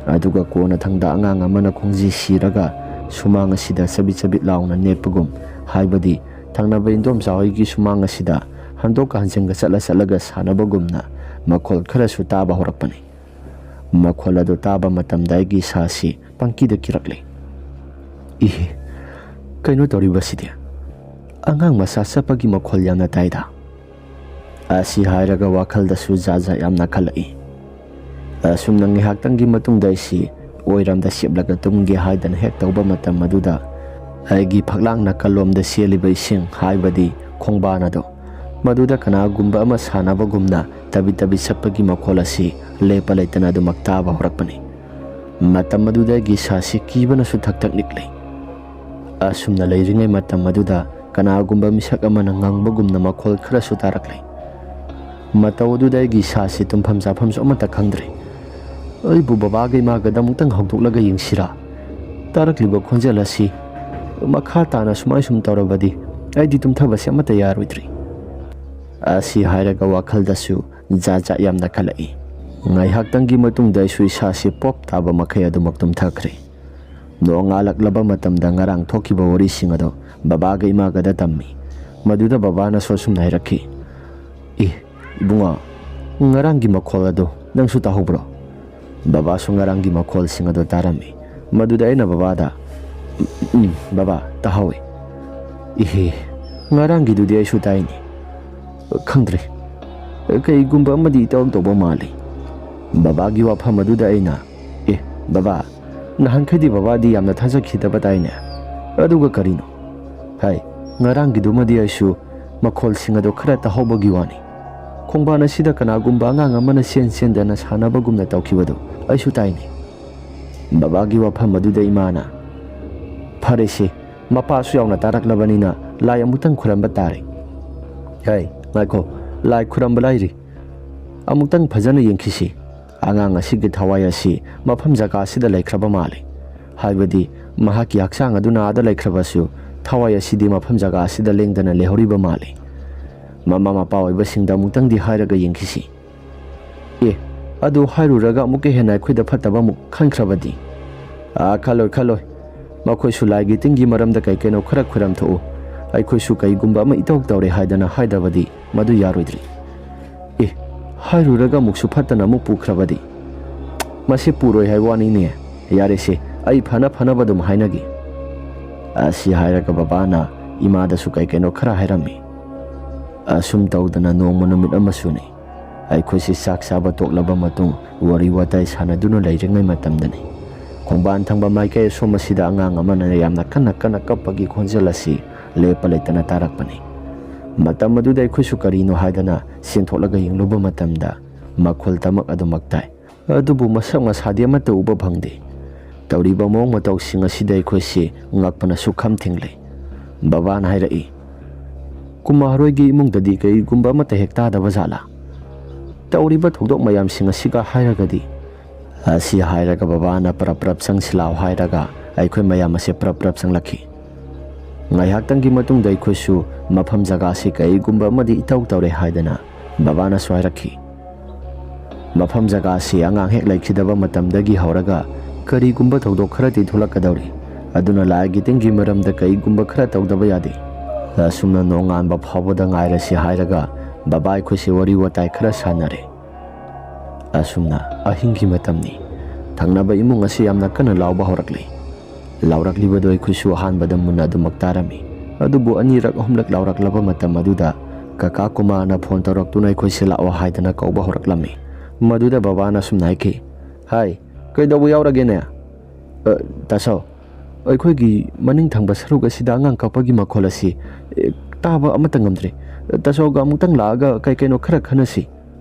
ꯑꯗꯨꯒ ꯀꯣꯟꯅꯊꯪꯗ ꯑꯉꯥꯡ ꯑꯃꯅ ꯈꯣꯡꯖꯤ ꯁꯤꯔꯒ ꯁꯨꯃꯥꯡ ꯑꯁꯤꯗ ꯆꯕꯤꯠ ꯆꯕꯤꯠ ꯂꯥꯎꯅ ꯅꯦꯠꯄꯒꯨꯝ, ꯍꯥꯏꯕꯗꯤ ꯊꯪꯅꯕ ꯏꯟꯗꯣꯝꯆꯥ ꯍꯣꯏꯒꯤ ꯁꯨꯃꯥꯡ ꯑꯁꯤꯗ ꯍꯟꯗꯣꯛꯀ ꯍꯟꯖꯤꯟꯒ ꯆꯠꯂ ꯆꯠꯂꯒ ꯁꯥꯟꯅꯕꯒꯨꯝꯅ ꯃꯈꯣꯜ ꯈꯔꯁꯨ ꯇꯥꯕ ꯍꯧꯔꯛꯄꯅꯤ꯫ ꯃꯈꯣꯜ ꯑꯗꯨ ꯇꯥꯕ ꯃꯇꯝꯗ ꯑꯩꯒꯤ ꯏꯁꯥꯁꯤ ꯄꯪꯀꯤꯗ ꯀꯤꯔꯛꯂꯦ꯫ "ꯏꯍꯦ, ꯀꯩꯅꯣ ꯇꯧꯔꯤꯕꯁꯤꯗꯤ? ꯑꯉꯥꯡ ꯃꯆꯥ ꯆꯠꯄꯒꯤ ꯃꯈꯣꯜ ꯌꯥꯝꯅ ꯇꯥꯏꯗ꯫" ꯑꯁꯤ ꯍꯥꯏꯔꯒ ꯋꯥꯈꯜꯗꯁꯨ ꯖꯥꯠ ꯖꯥꯠ ꯌꯥꯝꯅ ꯈꯜꯂꯛꯏ꯫ ꯑꯁꯨꯝꯅ ꯉꯥꯏꯍꯥꯛꯇꯪꯒꯤ ꯃꯇꯨꯡꯗ ꯑꯩꯁꯤ ꯑꯣꯏꯔꯣꯝꯗ ꯁꯦꯞꯂꯒ ꯇꯨꯝꯒꯦ ꯍꯥꯏꯗꯅ ꯍꯦꯛ ꯇꯧꯕ ꯃꯇꯝ ꯑꯗꯨꯗ ꯑꯩꯒꯤ ꯐꯛꯂꯥꯡ ꯅꯥꯀꯜꯂꯣꯝꯗ ꯆꯦꯜꯂꯤꯕ ꯏꯁꯤꯡ, ꯍꯥꯏꯕꯗꯤ ꯈꯣꯡꯕꯥꯟ ꯑꯗꯣ, ꯃꯗꯨꯗ ꯀꯅꯥꯒꯨꯝꯕ ꯑꯃ ꯁꯥꯟꯅꯕꯒꯨꯝꯅ ꯇꯕꯤ ꯇꯕꯤ ꯆꯠꯄꯒꯤ ꯃꯈꯣꯜ ꯑꯁꯤ ꯂꯦꯞꯄ ꯂꯩꯇꯅ ꯑꯗꯨꯃꯛ ꯇꯥꯕ ꯍꯧꯔꯛꯄꯅꯤ꯫ ꯃꯇꯝ ꯑꯗꯨꯗ ꯑꯩꯒꯤ ꯏꯁꯥꯁꯤ ꯀꯤꯕꯅꯁꯨ ꯊꯛ ꯊꯛ ꯅꯤꯛꯂꯤ꯫ ꯑꯁꯨꯝꯅ ꯂꯩꯔꯤꯉꯩ ꯃꯇꯝ ꯑꯗꯨꯗ ꯀꯅꯥꯒꯨꯝꯕ ꯃꯤꯁꯛ ꯑꯃꯅ ꯉꯪꯕꯒꯨꯝꯅ ꯃꯈꯣꯜ ꯈꯔꯁꯨ ꯇꯥꯔꯛꯂꯦ꯫ ꯃꯇꯧ ꯑꯗꯨꯗ ꯑꯩꯒꯤ ꯏꯁꯥꯁꯤ ꯇꯨꯝꯐꯝ ꯆꯥꯐꯝꯁꯨ ꯑꯃꯠꯇ ꯈꯪꯗ꯭ꯔꯦ꯫ ꯑꯩꯕꯨ ꯕꯕꯥꯒ ꯏꯃꯥꯒꯗ ꯑꯃꯨꯛꯇꯪ ꯍꯧꯗꯣꯛꯂꯒ ꯌꯦꯡꯁꯤꯔꯥ? ꯇꯥꯔꯛꯂꯤꯕ ꯈꯣꯟꯖꯦꯜ ꯑꯁꯤ ꯃꯈꯥ ꯇꯥꯅ ꯁꯨꯃꯥꯏ ꯁꯨꯝ ꯇꯧꯔꯕꯗꯤ ꯑꯩꯗꯤ ꯇꯨꯝꯊꯕꯁꯦ ꯑꯃꯠꯇ ꯌꯥꯔꯣꯏꯗ꯭ꯔꯤ꯫ ꯑꯁꯤ ꯍꯥꯏꯔꯒ ꯋꯥꯈꯜꯗꯁꯨ ꯖꯥꯠ ꯖꯥꯠ ꯌꯥꯝꯅ ꯈꯜꯂꯛꯏ꯫ ꯉꯥꯏꯍꯥꯛꯇꯪꯒꯤ ꯃꯇꯨꯡꯗ ꯑꯩꯁꯨ ꯏꯁꯥꯁꯤ ꯄꯣꯞ ꯇꯥꯕ ꯃꯈꯩ ꯑꯗꯨꯃꯛ ꯇꯨꯝꯊꯈ꯭ꯔꯦ꯫ ꯅꯣꯡꯉꯥꯜꯂꯛꯂꯕ ꯃꯇꯝꯗ ꯉꯔꯥꯡ ꯊꯣꯛꯈꯤꯕ ꯋꯥꯔꯤꯁꯤꯡ ꯑꯗꯣ ꯕꯕꯥꯒ ꯏꯃꯥꯒꯗ ꯇꯝꯃꯤ꯫ ꯃꯗꯨꯗ ꯕꯕꯥꯅꯁꯨ ꯑꯁꯨꯝꯅ ꯍꯥꯏꯔꯛꯈꯤ, "ꯏ, ꯏꯕꯨꯡꯉꯣ, ꯉꯔꯥꯡꯒꯤ ꯃꯈꯣꯜ ꯑꯗꯣ ꯅꯪꯁꯨ ꯇꯥꯍꯧꯕ꯭ꯔꯣ?" ꯕꯕꯥꯁꯨ ꯉꯔꯥꯡꯒꯤ ꯃꯈꯣꯜꯁꯤꯡ ꯑꯗꯣ ꯇꯥꯔꯝꯃꯤ꯫ ꯃꯗꯨꯗ ꯑꯩꯅ ꯕꯕꯥꯗ, "ꯎꯝ, ꯎꯝ, ꯕꯕꯥ, ꯇꯥꯍꯧꯏ꯫" "ꯏꯍꯦ, ꯉꯔꯥꯡꯒꯤꯗꯨꯗꯤ ꯑꯩꯁꯨ ꯇꯥꯏꯅꯤ꯫ ꯈꯪꯗ꯭ꯔꯦ, ꯀꯩꯒꯨꯝꯕ ꯑꯃꯗꯤ ꯏꯇꯧ ꯇꯧꯕ ꯃꯥꯜꯂꯤ꯫" ꯕꯕꯥꯒꯤ ꯋꯥꯐꯝ ꯑꯗꯨꯗ ꯑꯩꯅ, "ꯑꯦ, ꯕꯕꯥ, ꯅꯍꯥꯟꯈꯩꯗꯤ ꯕꯕꯥꯗꯤ ꯌꯥꯝꯅ ꯊꯥꯖꯈꯤꯗꯕ ꯇꯥꯏꯅꯦ꯫ ꯑꯗꯨꯒ ꯀꯔꯤꯅꯣ? ꯍꯥꯏ, ꯉꯔꯥꯡꯒꯤꯗꯨꯃꯗꯤ ꯑꯩꯁꯨ ꯃꯈꯣꯜꯁꯤꯡ ꯑꯗꯣ ꯈꯔ ꯇꯥꯍꯧꯕꯒꯤ ꯋꯥꯅꯤ꯫ ꯈꯣꯡꯕꯥꯟ ꯑꯁꯤꯗ ꯀꯅꯥꯒꯨꯝꯕ ꯑꯉꯥꯡ ꯑꯃꯅ ꯆꯦꯟ ꯆꯦꯟꯗꯅ ꯁꯥꯟꯅꯕꯒꯨꯝꯅ ꯇꯧꯈꯤꯕꯗꯨ ꯑꯩꯁꯨ ꯇꯥꯏꯅꯦ꯫" ꯕꯕꯥꯒꯤ ꯋꯥꯐꯝ ꯑꯗꯨꯗ ꯏꯃꯥꯅ, "ꯐꯔꯦꯁꯦ, ꯃꯄꯥꯁꯨ ꯌꯥꯎꯅ ꯇꯥꯔꯛꯂꯕꯅꯤꯅ ꯂꯥꯏ ꯑꯃꯨꯛꯇꯪ ꯈꯨꯔꯝꯕ ꯇꯥꯔꯦ꯫" "ꯍꯩ, ꯉꯥꯏꯈꯣ, ꯂꯥꯏ ꯈꯨꯔꯝꯕ ꯂꯥꯏꯔꯤ꯫ ꯑꯃꯨꯛꯇꯪ ꯐꯖꯅ ꯌꯦꯡꯈꯤꯁꯤ꯫ ꯑꯉꯥꯡ ꯑꯁꯤꯒꯤ ꯊꯋꯥꯏ ꯑꯁꯤ ꯃꯐꯝ ꯖꯒꯥ ꯑꯁꯤꯗ ꯂꯩꯈ꯭ꯔꯕ ꯃꯥꯜꯂꯤ꯫ ꯍꯥꯏꯕꯗꯤ ꯃꯍꯥꯛꯀꯤ ꯍꯛꯆꯥꯡ ꯑꯗꯨꯅ ꯑꯥꯗ ꯂꯩꯈ꯭ꯔꯕꯁꯨ, ꯊꯋꯥꯏ ꯑꯁꯤꯗꯤ ꯃꯐꯝ ꯖꯒꯥ ꯑꯁꯤꯗ ꯂꯦꯡꯗꯅ ꯂꯩꯍꯧꯔꯤꯕ ꯃꯥꯜꯂꯤ꯫ ꯃꯃꯥ ꯃꯄꯥ ꯑꯣꯏꯕꯁꯤꯡꯗ ꯑꯃꯨꯛꯇꯪꯗꯤ ꯍꯥꯏꯔꯒ ꯌꯦꯡꯈꯤꯁꯤ꯫" "ꯑꯦ, ꯑꯗꯨ ꯍꯥꯏꯔꯨꯔꯒ ꯑꯃꯨꯛꯀ ꯍꯦꯟꯅ ꯑꯩꯈꯣꯏꯗ ꯐꯠꯇꯕ ꯑꯃꯨꯛ ꯈꯟꯈ꯭ꯔꯕꯗꯤ?" "ꯑꯥ, ꯈꯜꯂꯣꯏ, ꯈꯜꯂꯣꯏ꯫ ꯃꯈꯣꯏꯁꯨ ꯂꯥꯏꯒꯤ ꯇꯤꯟꯒꯤ ꯃꯔꯝꯗ ꯀꯩ ꯀꯩꯅꯣ ꯈꯔ ꯈꯣꯏꯔꯝ ꯊꯣꯛꯎ꯫ ꯑꯩꯈꯣꯏꯁꯨ ꯀꯩꯒꯨꯝꯕ ꯑꯃ ꯏꯇꯧ ꯇꯧꯔꯦ ꯍꯥꯏꯗꯅ ꯍꯥꯏꯗꯕꯗꯤ ꯃꯗꯨ ꯌꯥꯔꯣꯏꯗ꯭ꯔꯤ꯫" "ꯑꯦ, ꯍꯥꯏꯔꯨꯔꯒ ꯑꯃꯨꯛꯁꯨ ꯐꯠꯇꯅ ꯑꯃꯨꯛ ꯄꯨꯈ꯭ꯔꯕꯗꯤ?" "ꯃꯁꯤ ꯄꯨꯔꯣꯏ ꯍꯥꯏꯕ ꯋꯥꯅꯤꯅꯦ꯫ ꯌꯥꯔꯦꯁꯦ, ꯑꯩ ꯐꯅ ꯐꯅꯕ ꯑꯗꯨꯝ ꯍꯥꯏꯅꯒꯦ꯫" ꯑꯁꯤ ꯍꯥꯏꯔꯒ ꯕꯕꯥꯅ ꯏꯃꯥꯗꯁꯨ ꯀꯩ ꯀꯩꯅꯣ ꯈꯔ ꯍꯥꯏꯔꯝꯃꯤ꯫ ꯑꯁꯨꯝ ꯇꯧꯗꯅ ꯅꯣꯡꯃ ꯅꯨꯃꯤꯠ ꯑꯃꯁꯨꯅꯤ꯫ ꯑꯩꯈꯣꯏꯁꯤ ꯆꯥꯛ ꯆꯥꯕ ꯇꯣꯛꯂꯕ ꯃꯇꯨꯡ ꯋꯥꯔꯤ ꯋꯥꯇꯥꯏ ꯁꯥꯟꯅꯗꯨꯅ ꯂꯩꯔꯤꯉꯩ ꯃꯇꯝꯗꯅꯤ, ꯈꯣꯡꯕꯥꯟ ꯊꯪꯕ ꯃꯥꯏꯀꯩ ꯑꯁꯣꯝ ꯑꯁꯤꯗ ꯑꯉꯥꯡ ꯑꯃꯅ ꯌꯥꯝꯅ ꯀꯟꯅ ꯀꯟꯅ ꯀꯞꯄꯒꯤ ꯈꯣꯟꯖꯦꯜ ꯑꯁꯤ ꯂꯦꯞꯄ ꯂꯩꯇꯅ ꯇꯥꯔꯛꯄꯅꯤ꯫ ꯃꯇꯝ ꯑꯗꯨꯗ ꯑꯩꯈꯣꯏꯁꯨ ꯀꯔꯤꯅꯣ ꯍꯥꯏꯗꯅ ꯆꯦꯟꯊꯣꯛꯂꯒ ꯌꯦꯡꯂꯨꯕ ꯃꯇꯝꯗ ꯃꯈꯣꯜ ꯇꯃꯛ ꯑꯗꯨꯃꯛ ꯇꯥꯏ꯫ ꯑꯗꯨꯕꯨ ꯃꯁꯛ ꯃꯁꯥꯗꯤ ꯑꯃꯠꯇ ꯎꯕ ꯐꯪꯗꯦ꯫ ꯇꯧꯔꯤꯕ ꯃꯑꯣꯡ ꯃꯇꯧꯁꯤꯡ ꯑꯁꯤꯗ ꯑꯩꯈꯣꯏꯁꯤ ꯉꯛꯄꯅ ꯁꯨꯛꯈꯝ ꯊꯦꯡꯂꯦ꯫ ꯕꯕꯥꯅ ꯍꯥꯏꯔꯛꯏ, "ꯀꯨꯃꯥꯔ ꯍꯣꯏꯒꯤ ꯏꯃꯨꯡꯗꯗꯤ ꯀꯔꯤꯒꯨꯝꯕ ꯑꯃꯠꯇ ꯍꯦꯛ ꯇꯥꯗꯕ ꯖꯥꯠꯂꯥ? ꯇꯧꯔꯤꯕ ꯊꯧꯗꯣꯛ ꯃꯌꯥꯝꯁꯤꯡ ꯑꯁꯤꯒ ꯍꯥꯏꯔꯒꯗꯤ ꯑꯁꯤ ꯍꯥꯏꯔꯒ ꯕꯕꯥꯅ ꯄ꯭ꯔꯞ ꯄ꯭ꯔꯞ ꯆꯪꯁꯤꯜꯂꯥꯎ ꯍꯥꯏꯔꯒ ꯑꯩꯈꯣꯏ ꯃꯌꯥꯝ ꯑꯁꯦ ꯄ꯭ꯔꯞ ꯄ꯭ꯔꯞ ꯆꯪꯂꯛꯈꯤ꯫ ꯉꯥꯏꯍꯥꯛꯇꯪꯒꯤ ꯃꯇꯨꯡꯗ ꯑꯩꯈꯣꯏꯁꯨ ꯃꯐꯝ ꯖꯒꯥꯁꯤ ꯀꯩꯒꯨꯝꯕ ꯑꯃꯗꯤ ꯏꯇꯧ ꯇꯧꯔꯦ ꯍꯥꯏꯗꯅ ꯕꯕꯥꯅꯁꯨ ꯍꯥꯏꯔꯛꯈꯤ꯫ ꯃꯐꯝ ꯖꯒꯥꯁꯤ ꯑꯉꯥꯡ ꯍꯦꯛ ꯂꯩꯈꯤꯗꯕ ꯃꯇꯝꯗꯒꯤ ꯍꯧꯔꯒ ꯀꯔꯤꯒꯨꯝꯕ ꯊꯧꯗꯣꯛ ꯈꯔꯗꯤ ꯊꯣꯛꯂꯛꯀꯗꯧꯔꯤ, ꯑꯗꯨꯅ ꯂꯥꯏꯒꯤ ꯇꯤꯟꯒꯤ ꯃꯔꯝꯗ ꯀꯩꯒꯨꯝꯕ ꯈꯔ ꯇꯧꯗꯕ ꯌꯥꯗꯦ꯫ ꯑꯁꯨꯝꯅ ꯅꯣꯡꯉꯥꯟꯕ ꯐꯥꯎꯕꯗ ꯉꯥꯏꯔꯁꯤ ꯍꯥꯏꯔꯒ ꯕꯕꯥ ꯑꯩꯈꯣꯏꯁꯤ ꯋꯥꯔꯤ ꯋꯥꯇꯥꯏ ꯈꯔ ꯁꯥꯟꯅꯔꯦ꯫ ꯑꯁꯨꯝꯅ ꯑꯍꯤꯡꯒꯤ ꯃꯇꯝꯅꯤ꯫ ꯊꯪꯅꯕ ꯏꯃꯨꯡ ꯑꯁꯤ ꯌꯥꯝꯅ ꯀꯟꯅ ꯂꯥꯎꯕ ꯍꯧꯔꯛꯂꯤ꯫ ꯂꯥꯎꯔꯛꯂꯤꯕꯗꯨ ꯑꯩꯈꯣꯏꯁꯨ ꯑꯍꯥꯟꯕꯗ ꯃꯨꯟꯅ ꯑꯗꯨꯃꯛ ꯇꯥꯔꯝꯃꯤ꯫ ꯑꯗꯨꯕꯨ ꯑꯅꯤꯔꯛ ꯑꯍꯨꯝꯂꯛ ꯂꯥꯎꯔꯛꯂꯕ ꯃꯇꯝ ꯑꯗꯨꯗ ꯀꯀꯥ ꯀꯨꯃꯥꯔꯅ ꯐꯣꯟ ꯇꯧꯔꯛꯇꯨꯅ ꯑꯩꯈꯣꯏꯁꯦ ꯂꯥꯛꯑꯣ ꯍꯥꯏꯗꯅ ꯀꯧꯕ ꯍꯧꯔꯛꯂꯝꯃꯤ꯫ ꯃꯗꯨꯗ ꯕꯕꯥꯅ ꯑꯁꯨꯝꯅ ꯍꯥꯏꯈꯤ, "ꯍꯥꯏ, ꯀꯩꯗꯧꯕ ꯌꯥꯎꯔꯒꯦꯅꯦ?" "ꯑ, ꯇꯥꯆꯧ, ꯑꯩꯈꯣꯏꯒꯤ ꯃꯅꯤꯡ ꯊꯪꯕ ꯁꯔꯨꯛ ꯑꯁꯤꯗ ꯑꯉꯥꯡ ꯀꯞꯄꯒꯤ ꯃꯈꯣꯜ ꯑꯁꯤ, ꯑꯦ, ꯇꯥꯕ ꯑꯃꯠꯇ ꯉꯝꯗ꯭ꯔꯦ꯫ ꯇꯥꯆꯧꯒ ꯑꯃꯨꯛꯇꯪ ꯂꯥꯛꯑꯒ ꯀꯩ ꯀꯩꯅꯣ ꯈꯔ ꯈꯟꯅꯁꯤ꯫"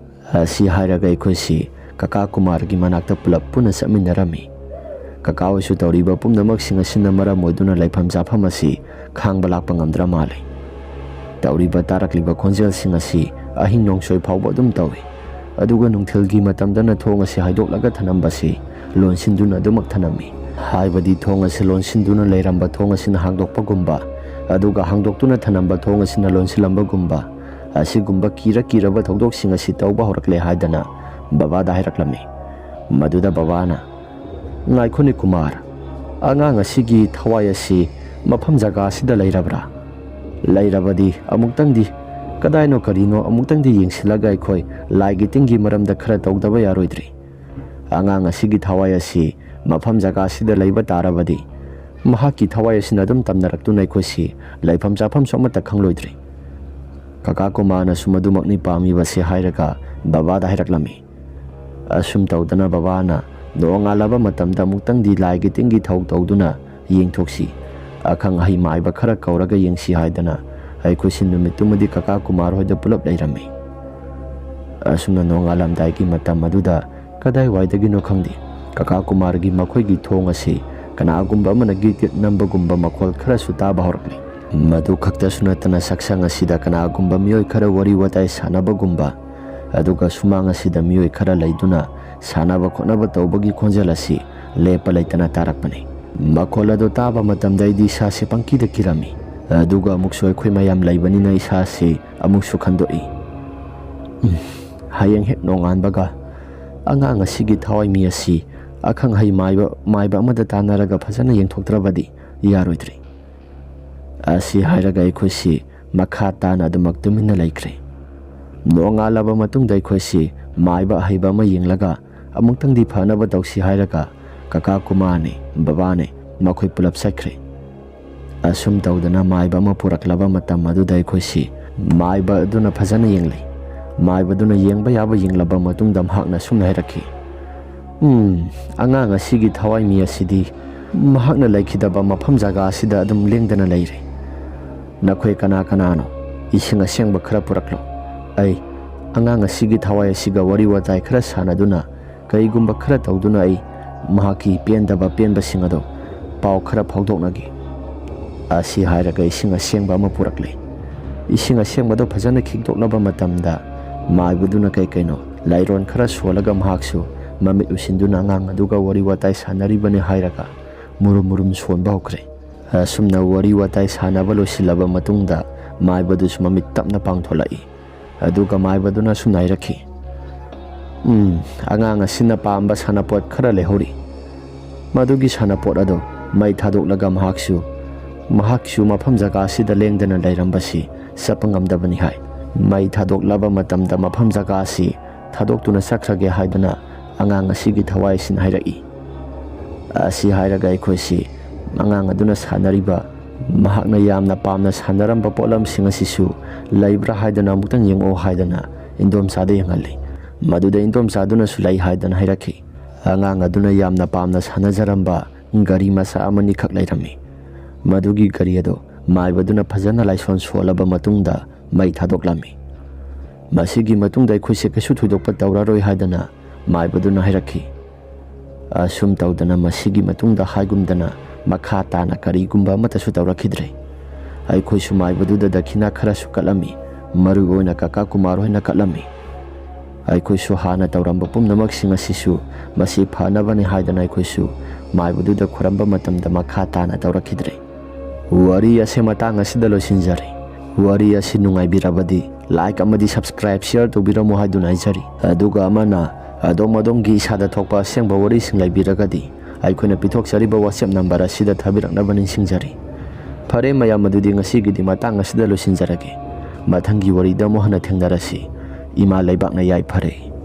ꯑꯁꯤ ꯍꯥꯏꯔꯒ ꯑꯩꯈꯣꯏꯁꯤ ꯀꯀꯥ ꯀꯨꯃꯥꯔꯒꯤ ꯃꯅꯥꯛꯇ ꯄꯨꯂꯞ ꯄꯨꯟꯅ ꯆꯠꯃꯤꯟꯅꯔꯝꯃꯤ꯫ ꯀꯀꯥ ꯍꯣꯏꯁꯨ ꯇꯧꯔꯤꯕ ꯄꯨꯝꯅꯃꯛꯁꯤꯡ ꯑꯁꯤꯅ ꯃꯔꯝ ꯑꯣꯏꯗꯨꯅ ꯂꯩꯐꯝ ꯆꯥꯐꯝ ꯑꯁꯤ ꯈꯥꯡꯕ ꯂꯥꯛꯄ ꯉꯝꯗ꯭ꯔ ꯃꯥꯜꯂꯤ꯫ ꯇꯧꯔꯤꯕ ꯇꯥꯔꯛꯂꯤꯕ ꯈꯣꯟꯖꯦꯜꯁꯤꯡ ꯑꯁꯤ ꯑꯍꯤꯡ ꯅꯣꯡꯁꯣꯏ ꯐꯥꯎꯕ ꯑꯗꯨꯝ ꯇꯧꯏ꯫ ꯑꯗꯨꯒ ꯅꯨꯡꯊꯤꯜꯒꯤ ꯃꯇꯝꯗꯅ ꯊꯣꯡ ꯑꯁꯤ ꯍꯥꯏꯗꯣꯛꯂꯒ ꯊꯅꯝꯕꯁꯤ ꯂꯣꯟꯁꯤꯟꯗꯨꯅ ꯑꯗꯨꯃꯛ ꯊꯅꯝꯃꯤ꯫ ꯍꯥꯏꯕꯗꯤ ꯊꯣꯡ ꯑꯁꯤ ꯂꯣꯟꯁꯤꯟꯗꯨꯅ ꯂꯩꯔꯝꯕ ꯊꯣꯡ ꯑꯁꯤꯅ ꯍꯥꯡꯗꯣꯛꯄꯒꯨꯝꯕ, ꯑꯗꯨꯒ ꯍꯥꯡꯗꯣꯛꯇꯨꯅ ꯊꯅꯝꯕ ꯊꯣꯡ ꯑꯁꯤꯅ ꯂꯣꯟꯁꯤꯜꯂꯝꯕꯒꯨꯝꯕ, ꯑꯁꯤꯒꯨꯝꯕ ꯀꯤꯔ ꯀꯤꯔꯕ ꯊꯧꯗꯣꯛꯁꯤꯡ ꯑꯁꯤ ꯇꯧꯕ ꯍꯧꯔꯛꯂꯦ ꯍꯥꯏꯗꯅ ꯕꯕꯥꯗ ꯍꯥꯏꯔꯛꯂꯝꯃꯤ꯫ ꯃꯗꯨꯗ ꯕꯕꯥꯅ, "ꯉꯥꯏꯈꯣꯅꯦ ꯀꯨꯃꯥꯔ, ꯑꯉꯥꯡ ꯑꯁꯤꯒꯤ ꯊꯋꯥꯏ ꯑꯁꯤ ꯃꯐꯝ ꯖꯒꯥ ꯑꯁꯤꯗ ꯂꯩꯔꯕ꯭ꯔꯥ? ꯂꯩꯔꯕꯗꯤ ꯑꯃꯨꯛꯇꯪꯗꯤ ꯀꯗꯥꯏꯅꯣ ꯀꯔꯤꯅꯣ ꯑꯃꯨꯛꯇꯪꯗꯤ ꯌꯦꯡꯁꯤꯜꯂꯒ ꯑꯩꯈꯣꯏ ꯂꯥꯏꯒꯤ ꯇꯤꯟꯒꯤ ꯃꯔꯝꯗ ꯈꯔ ꯇꯧꯗꯕ ꯌꯥꯔꯣꯏꯗ꯭ꯔꯤ꯫ ꯑꯉꯥꯡ ꯑꯁꯤꯒꯤ ꯊꯋꯥꯏ ꯑꯁꯤ ꯃꯐꯝ ꯖꯒꯥ ꯑꯁꯤꯗ ꯂꯩꯕ ꯇꯥꯔꯕꯗꯤ ꯃꯍꯥꯛꯀꯤ ꯊꯋꯥꯏ ꯑꯁꯤꯅ ꯑꯗꯨꯝ ꯇꯝꯅꯔꯛꯇꯨꯅ ꯑꯩꯈꯣꯏꯁꯤ ꯂꯩꯐꯝ ꯆꯥꯐꯝꯁꯨ ꯑꯃꯠꯇ ꯈꯪꯂꯣꯏꯗ꯭ꯔꯤ꯫" ꯀꯀꯥ ꯀꯨꯃꯥꯔꯅꯁꯨ ꯃꯗꯨꯃꯛꯅꯤ ꯄꯥꯝꯃꯤꯕꯁꯦ ꯍꯥꯏꯔꯒ ꯕꯕꯥꯗ ꯍꯥꯏꯔꯛꯂꯝꯃꯤ꯫ ꯑꯁꯨꯝ ꯇꯧꯗꯅ ꯕꯕꯥꯅ ꯅꯣꯡꯉꯥꯜꯂꯕ ꯃꯇꯝꯗ ꯑꯃꯨꯛꯇꯪꯗꯤ ꯂꯥꯏꯒꯤ ꯇꯤꯟꯒꯤ ꯊꯧ ꯇꯧꯗꯨꯅ ꯌꯦꯡꯊꯣꯛꯁꯤ, ꯑꯈꯪ ꯑꯍꯩ ꯃꯥꯏꯕ ꯈꯔ ꯀꯧꯔꯒ ꯌꯦꯡꯁꯤ ꯍꯥꯏꯗꯅ ꯑꯩꯈꯣꯏꯁꯤ ꯅꯨꯃꯤꯠꯇꯨꯃꯗꯤ ꯀꯀꯥ ꯀꯨꯃꯥꯔ ꯍꯣꯏꯗ ꯄꯨꯂꯞ ꯂꯩꯔꯝꯃꯤ꯫ ꯑꯁꯨꯝꯅ ꯅꯣꯡꯉꯥꯜꯂꯝꯗꯥꯏꯒꯤ ꯃꯇꯝ ꯑꯗꯨꯗ ꯀꯗꯥꯏꯋꯥꯏꯗꯒꯤꯅꯣ ꯈꯪꯗꯦ, ꯀꯀꯥ ꯀꯨꯃꯥꯔꯒꯤ ꯃꯈꯣꯏꯒꯤ ꯊꯣꯡ ꯑꯁꯤ ꯀꯅꯥꯒꯨꯝꯕ ꯑꯃꯅ ꯒꯤꯠ ꯒꯤꯠ ꯅꯝꯕꯒꯨꯝꯕ ꯃꯈꯣꯜ ꯈꯔꯁꯨ ꯇꯥꯕ ꯍꯧꯔꯛꯂꯤ꯫ ꯃꯗꯨ ꯈꯛꯇꯁꯨ ꯅꯠꯇꯅ ꯁꯛꯁꯪ ꯑꯁꯤꯗ ꯀꯅꯥꯒꯨꯝꯕ ꯃꯤꯑꯣꯏ ꯈꯔ ꯋꯥꯔꯤ ꯋꯥꯇꯥꯏ ꯁꯥꯟꯅꯕꯒꯨꯝꯕ, ꯑꯗꯨꯒ ꯁꯨꯃꯥꯡ ꯑꯁꯤꯗ ꯃꯤꯑꯣꯏ ꯈꯔ ꯂꯩꯗꯨꯅ ꯁꯥꯟꯅꯕ ꯈꯣꯠꯅꯕ ꯇꯧꯕꯒꯤ ꯈꯣꯟꯖꯦꯜ ꯑꯁꯤ ꯂꯦꯞꯄ ꯂꯩꯇꯅ ꯇꯥꯔꯛꯄꯅꯤ꯫ ꯃꯈꯣꯜ ꯑꯗꯨ ꯇꯥꯕ ꯃꯇꯝꯗ ꯑꯩꯗꯤ ꯏꯁꯥꯁꯦ ꯄꯪꯀꯤꯗ ꯀꯤꯔꯝꯃꯤ꯫ ꯑꯗꯨꯒ ꯑꯃꯨꯛꯁꯨ ꯑꯩꯈꯣꯏ ꯃꯌꯥꯝ ꯂꯩꯕꯅꯤꯅ ꯏꯁꯥꯁꯦ ꯑꯃꯨꯛꯁꯨ ꯈꯟꯗꯣꯛꯏ꯫ ꯎꯝ, ꯍꯌꯦꯡ ꯍꯦꯛ ꯅꯣꯡꯉꯥꯟꯕꯒ ꯑꯉꯥꯡ ꯑꯁꯤꯒꯤ ꯊꯋꯥꯏ ꯃꯤ ꯑꯁꯤ ꯑꯈꯪ ꯑꯍꯩ ꯃꯥꯏꯕ, ꯃꯥꯏꯕ ꯑꯃꯗ ꯇꯥꯟꯅꯔꯒ ꯐꯖꯅ ꯌꯦꯡꯊꯣꯛꯇ꯭ꯔꯕꯗꯤ ꯌꯥꯔꯣꯏꯗ꯭ꯔꯤ꯫ ꯑꯁꯤ ꯍꯥꯏꯔꯒ ꯑꯩꯈꯣꯏꯁꯤ ꯃꯈꯥ ꯇꯥꯅ ꯑꯗꯨꯃꯛ ꯇꯨꯃꯤꯟꯅ ꯂꯩꯈ꯭ꯔꯦ꯫ ꯅꯣꯡꯉꯥꯜꯂꯕ ꯃꯇꯨꯡꯗ ꯑꯩꯈꯣꯏꯁꯤ ꯃꯥꯏꯕ ꯑꯍꯩꯕ ꯑꯃ ꯌꯦꯡꯂꯒ ꯑꯃꯨꯛꯇꯪꯗꯤ ꯐꯅꯕ ꯇꯧꯁꯤ ꯍꯥꯏꯔꯒ ꯀꯀꯥ ꯀꯨꯃꯥꯔꯅꯦ, ꯕꯕꯥꯅꯦ, ꯃꯈꯣꯏ ꯄꯨꯂꯞ ꯆꯠꯈ꯭ꯔꯦ꯫ ꯑꯁꯨꯝ ꯇꯧꯗꯅ ꯃꯥꯏꯕ ꯑꯃ ꯄꯨꯔꯛꯂꯕ ꯃꯇꯝ ꯑꯗꯨꯗ ꯑꯩꯈꯣꯏꯁꯤ ꯃꯥꯏꯕ ꯑꯗꯨꯅ ꯐꯖꯅ ꯌꯦꯡꯂꯦ꯫ ꯃꯥꯏꯕꯗꯨꯅ ꯌꯦꯡꯕ ꯌꯥꯕ ꯌꯦꯡꯂꯕ ꯃꯇꯨꯡꯗ ꯃꯍꯥꯛꯅ ꯑꯁꯨꯝꯅ ꯍꯥꯏꯔꯛꯈꯤ, "ꯎꯝ, ꯑꯉꯥꯡ ꯑꯁꯤꯒꯤ ꯊꯋꯥꯏ ꯃꯤ ꯑꯁꯤꯗꯤ ꯃꯍꯥꯛꯅ ꯂꯩꯈꯤꯗꯕ ꯃꯐꯝ ꯖꯒꯥ ꯑꯁꯤꯗ ꯑꯗꯨꯝ ꯂꯦꯡꯗꯅ ꯂꯩꯔꯦ꯫ ꯅꯈꯣꯏ ꯀꯅꯥ ꯀꯅꯥꯅꯣ? ꯏꯁꯤꯡ ꯑꯁꯦꯡꯕ ꯈꯔ ꯄꯨꯔꯛꯂꯣ꯫ ꯑꯩ ꯑꯉꯥꯡ ꯑꯁꯤꯒꯤ ꯊꯋꯥꯏ ꯑꯁꯤꯒ ꯋꯥꯔꯤ ꯋꯥꯇꯥꯏ ꯈꯔ ꯁꯥꯟꯅꯗꯨꯅ, ꯀꯔꯤꯒꯨꯝꯕ ꯈꯔ ꯇꯧꯗꯨꯅ ꯑꯩ ꯃꯍꯥꯛꯀꯤ ꯄꯦꯟꯗꯕ ꯄꯦꯟꯕꯁꯤꯡ ꯑꯗꯣ ꯄꯥꯎ ꯈꯔ ꯐꯥꯎꯗꯣꯛꯅꯒꯦ꯫" ꯑꯁꯤ ꯍꯥꯏꯔꯒ ꯏꯁꯤꯡ ꯑꯁꯦꯡꯕ ꯑꯃ ꯄꯨꯔꯛꯂꯦ꯫ ꯏꯁꯤꯡ ꯑꯁꯦꯡꯕꯗꯣ ꯐꯖꯅ ꯈꯤꯛꯇꯣꯛꯂꯕ ꯃꯇꯝꯗ ꯃꯥꯏꯕꯗꯨꯅ ꯀꯩ ꯀꯩꯅꯣ ꯂꯥꯏꯔꯣꯟ ꯈꯔ ꯁꯣꯜꯂꯒ ꯃꯍꯥꯛꯁꯨ ꯃꯃꯤꯠ ꯎꯏꯁꯤꯟꯗꯨꯅ ꯑꯉꯥꯡ ꯑꯗꯨꯒ ꯋꯥꯔꯤ ꯋꯥꯇꯥꯏ ꯁꯥꯟꯅꯔꯤꯕꯅꯤ ꯍꯥꯏꯔꯒ ꯃꯨꯔꯨꯝ ꯃꯨꯔꯨꯝ ꯁꯣꯟꯕ ꯍꯧꯈ꯭ꯔꯦ꯫ ꯑꯁꯨꯝꯅ ꯋꯥꯔꯤ ꯋꯥꯇꯥꯏ ꯁꯥꯟꯅꯕ ꯂꯣꯏꯁꯤꯜꯂꯕ ꯃꯇꯨꯡꯗ ꯃꯥꯏꯕꯗꯨꯁꯨ ꯃꯃꯤꯠ ꯇꯞꯅ ꯄꯥꯡꯊꯣꯛꯂꯛꯏ꯫ ꯑꯗꯨꯒ ꯃꯥꯏꯕꯗꯨꯅ ꯑꯁꯨꯝꯅ ꯍꯥꯏꯔꯛꯈꯤ, "ꯎꯝ, ꯑꯉꯥꯡ ꯑꯁꯤꯅ ꯄꯥꯝꯕ ꯁꯥꯟꯅꯄꯣꯠ ꯈꯔ ꯂꯩꯍꯧꯔꯤ꯫ ꯃꯗꯨꯒꯤ ꯁꯥꯟꯅꯄꯣꯠ ꯑꯗꯨ ꯃꯩ ꯊꯥꯗꯣꯛꯂꯒ ꯃꯍꯥꯛꯁꯨ, ꯃꯍꯥꯛꯁꯨ ꯃꯐꯝ ꯖꯒꯥ ꯑꯁꯤꯗ ꯂꯦꯡꯗꯅ ꯂꯩꯔꯝꯕꯁꯤ ꯆꯠꯄ ꯉꯝꯗꯕꯅꯤ ꯍꯥꯏ꯫ ꯃꯩ ꯊꯥꯗꯣꯛꯂꯕ ꯃꯇꯝꯗ ꯃꯐꯝ ꯖꯒꯥ ꯑꯁꯤ ꯊꯥꯗꯣꯛꯇꯨꯅ ꯆꯠꯈ꯭ꯔꯒꯦ ꯍꯥꯏꯗꯨꯅ ꯑꯉꯥꯡ ꯑꯁꯤꯒꯤ ꯊꯋꯥꯏ ꯑꯁꯤꯅ ꯍꯥꯏꯔꯛꯏ꯫" ꯑꯁꯤ ꯍꯥꯏꯔꯒ ꯑꯩꯈꯣꯏꯁꯤ ꯑꯉꯥꯡ ꯑꯗꯨꯅ ꯁꯥꯟꯅꯔꯤꯕ, ꯃꯍꯥꯛꯅ ꯌꯥꯝꯅ ꯄꯥꯝꯅ ꯁꯥꯟꯅꯔꯝꯕ ꯄꯣꯠꯂꯝꯁꯤꯡ ꯑꯁꯤꯁꯨ ꯂꯩꯕ꯭ꯔꯥ ꯍꯥꯏꯗꯅ ꯑꯃꯨꯛꯇꯪ ꯌꯦꯡꯉꯛꯑꯣ ꯍꯥꯏꯗꯅ ꯏꯟꯗꯣꯝꯆꯥꯗ ꯌꯦꯡꯍꯜꯂꯤ꯫ ꯃꯗꯨꯗ ꯏꯟꯗꯣꯝꯆꯥꯗꯨꯅꯁꯨ ꯂꯩ ꯍꯥꯏꯗꯅ ꯍꯥꯏꯔꯛꯈꯤ꯫ ꯑꯉꯥꯡ ꯑꯗꯨꯅ ꯌꯥꯝꯅ ꯄꯥꯝꯅ ꯁꯥꯟꯅꯖꯔꯝꯕ ꯒꯥꯔꯤ ꯃꯆꯥ ꯑꯃꯅꯤꯈꯛ ꯂꯩꯔꯝꯃꯤ꯫ ꯃꯗꯨꯒꯤ ꯒꯥꯔꯤ ꯑꯗꯨ ꯃꯥꯏꯕꯗꯨꯅ ꯐꯖꯅ ꯂꯥꯏꯁꯣꯟ ꯁꯣꯜꯂꯕ ꯃꯇꯨꯡꯗ ꯃꯩ ꯊꯥꯗꯣꯛꯂꯝꯃꯤ꯫ ꯃꯁꯤꯒꯤ ꯃꯇꯨꯡꯗ ꯑꯩꯈꯣꯏꯁꯦ ꯀꯩꯁꯨ ꯊꯣꯏꯗꯣꯛꯄ ꯇꯧꯔꯔꯣꯏ ꯍꯥꯏꯗꯅ ꯃꯥꯏꯕꯗꯨꯅ ꯍꯥꯏꯔꯛꯈꯤ꯫ ꯑꯁꯨꯝ ꯇꯧꯗꯅ ꯃꯁꯤꯒꯤ ꯃꯇꯨꯡꯗ ꯍꯥꯏꯒꯨꯝꯗꯅ ꯃꯈꯥ ꯇꯥꯅ ꯀꯔꯤꯒꯨꯝꯕ ꯑꯃꯠꯇꯁꯨ ꯇꯧꯔꯛꯈꯤꯗ꯭ꯔꯦ꯫ ꯑꯩꯈꯣꯏꯁꯨ ꯃꯥꯏꯕꯗꯨꯗ ꯗꯈꯤꯅꯥ ꯈꯔꯁꯨ ꯀꯠꯂꯝꯃꯤ, ꯃꯔꯨ ꯑꯣꯏꯅ ꯀꯀꯥ ꯀꯨꯃꯥꯔ ꯍꯣꯏꯅ ꯀꯠꯂꯝꯃꯤ꯫ ꯑꯩꯈꯣꯏꯁꯨ ꯍꯥꯟꯅ ꯇꯧꯔꯝꯕ ꯄꯨꯝꯅꯃꯛꯁꯤꯡ ꯑꯁꯤꯁꯨ ꯃꯁꯤ ꯐꯅꯕꯅꯤ ꯍꯥꯏꯗꯅ ꯑꯩꯈꯣꯏꯁꯨ ꯃꯥꯏꯕꯗꯨꯗ ꯈꯨꯔꯝꯕ ꯃꯇꯝꯗ ꯃꯈꯥ ꯇꯥꯅ ꯇꯧꯔꯛꯈꯤꯗ꯭ꯔꯦ꯫ ꯋꯥꯔꯤ ꯑꯁꯤ ꯃꯇꯥꯡ ꯑꯁꯤꯗ ꯂꯣꯏꯁꯤꯟꯖꯔꯦ꯫ ꯋꯥꯔꯤ ꯑꯁꯤ ꯅꯨꯡꯉꯥꯏꯕꯤꯔꯕꯗꯤ like ꯑꯃꯗꯤ subscribe, share ꯇꯧꯕꯤꯔꯝꯃꯨ ꯍꯥꯏꯗꯨꯅ ꯍꯥꯏꯖꯔꯤ꯫ ꯑꯗꯨꯒ ꯑꯃꯅ ꯑꯗꯣꯝ ꯑꯗꯣꯝꯒꯤ ꯏꯁꯥꯗ ꯊꯣꯛꯄ ꯑꯁꯦꯡꯕ ꯋꯥꯔꯤꯁꯤꯡ ꯂꯩꯕꯤꯔꯒꯗꯤ ꯑꯩꯈꯣꯏꯅ ꯄꯤꯊꯣꯛꯆꯔꯤꯕ WhatsApp number ꯑꯁꯤꯗ ꯊꯥꯕꯤꯔꯛꯅꯕ ꯅꯤꯡꯁꯤꯡꯖꯔꯤ꯫ ꯐꯔꯦ ꯃꯌꯥꯝ, ꯑꯗꯨꯗꯤ ꯉꯁꯤꯒꯤꯗꯤ ꯃꯇꯥꯡ ꯑꯁꯤꯗ ꯂꯣꯏꯁꯤꯟꯖꯔꯒꯦ꯫ ꯃꯊꯪꯒꯤ ꯋꯥꯔꯤꯗ ꯑꯃꯨꯛ ꯍꯟꯅ ꯊꯦꯡꯅꯔꯁꯤ꯫ ꯏꯃꯥ ꯂꯩꯕꯥꯛꯅ ꯌꯥꯏꯐꯔꯦ꯫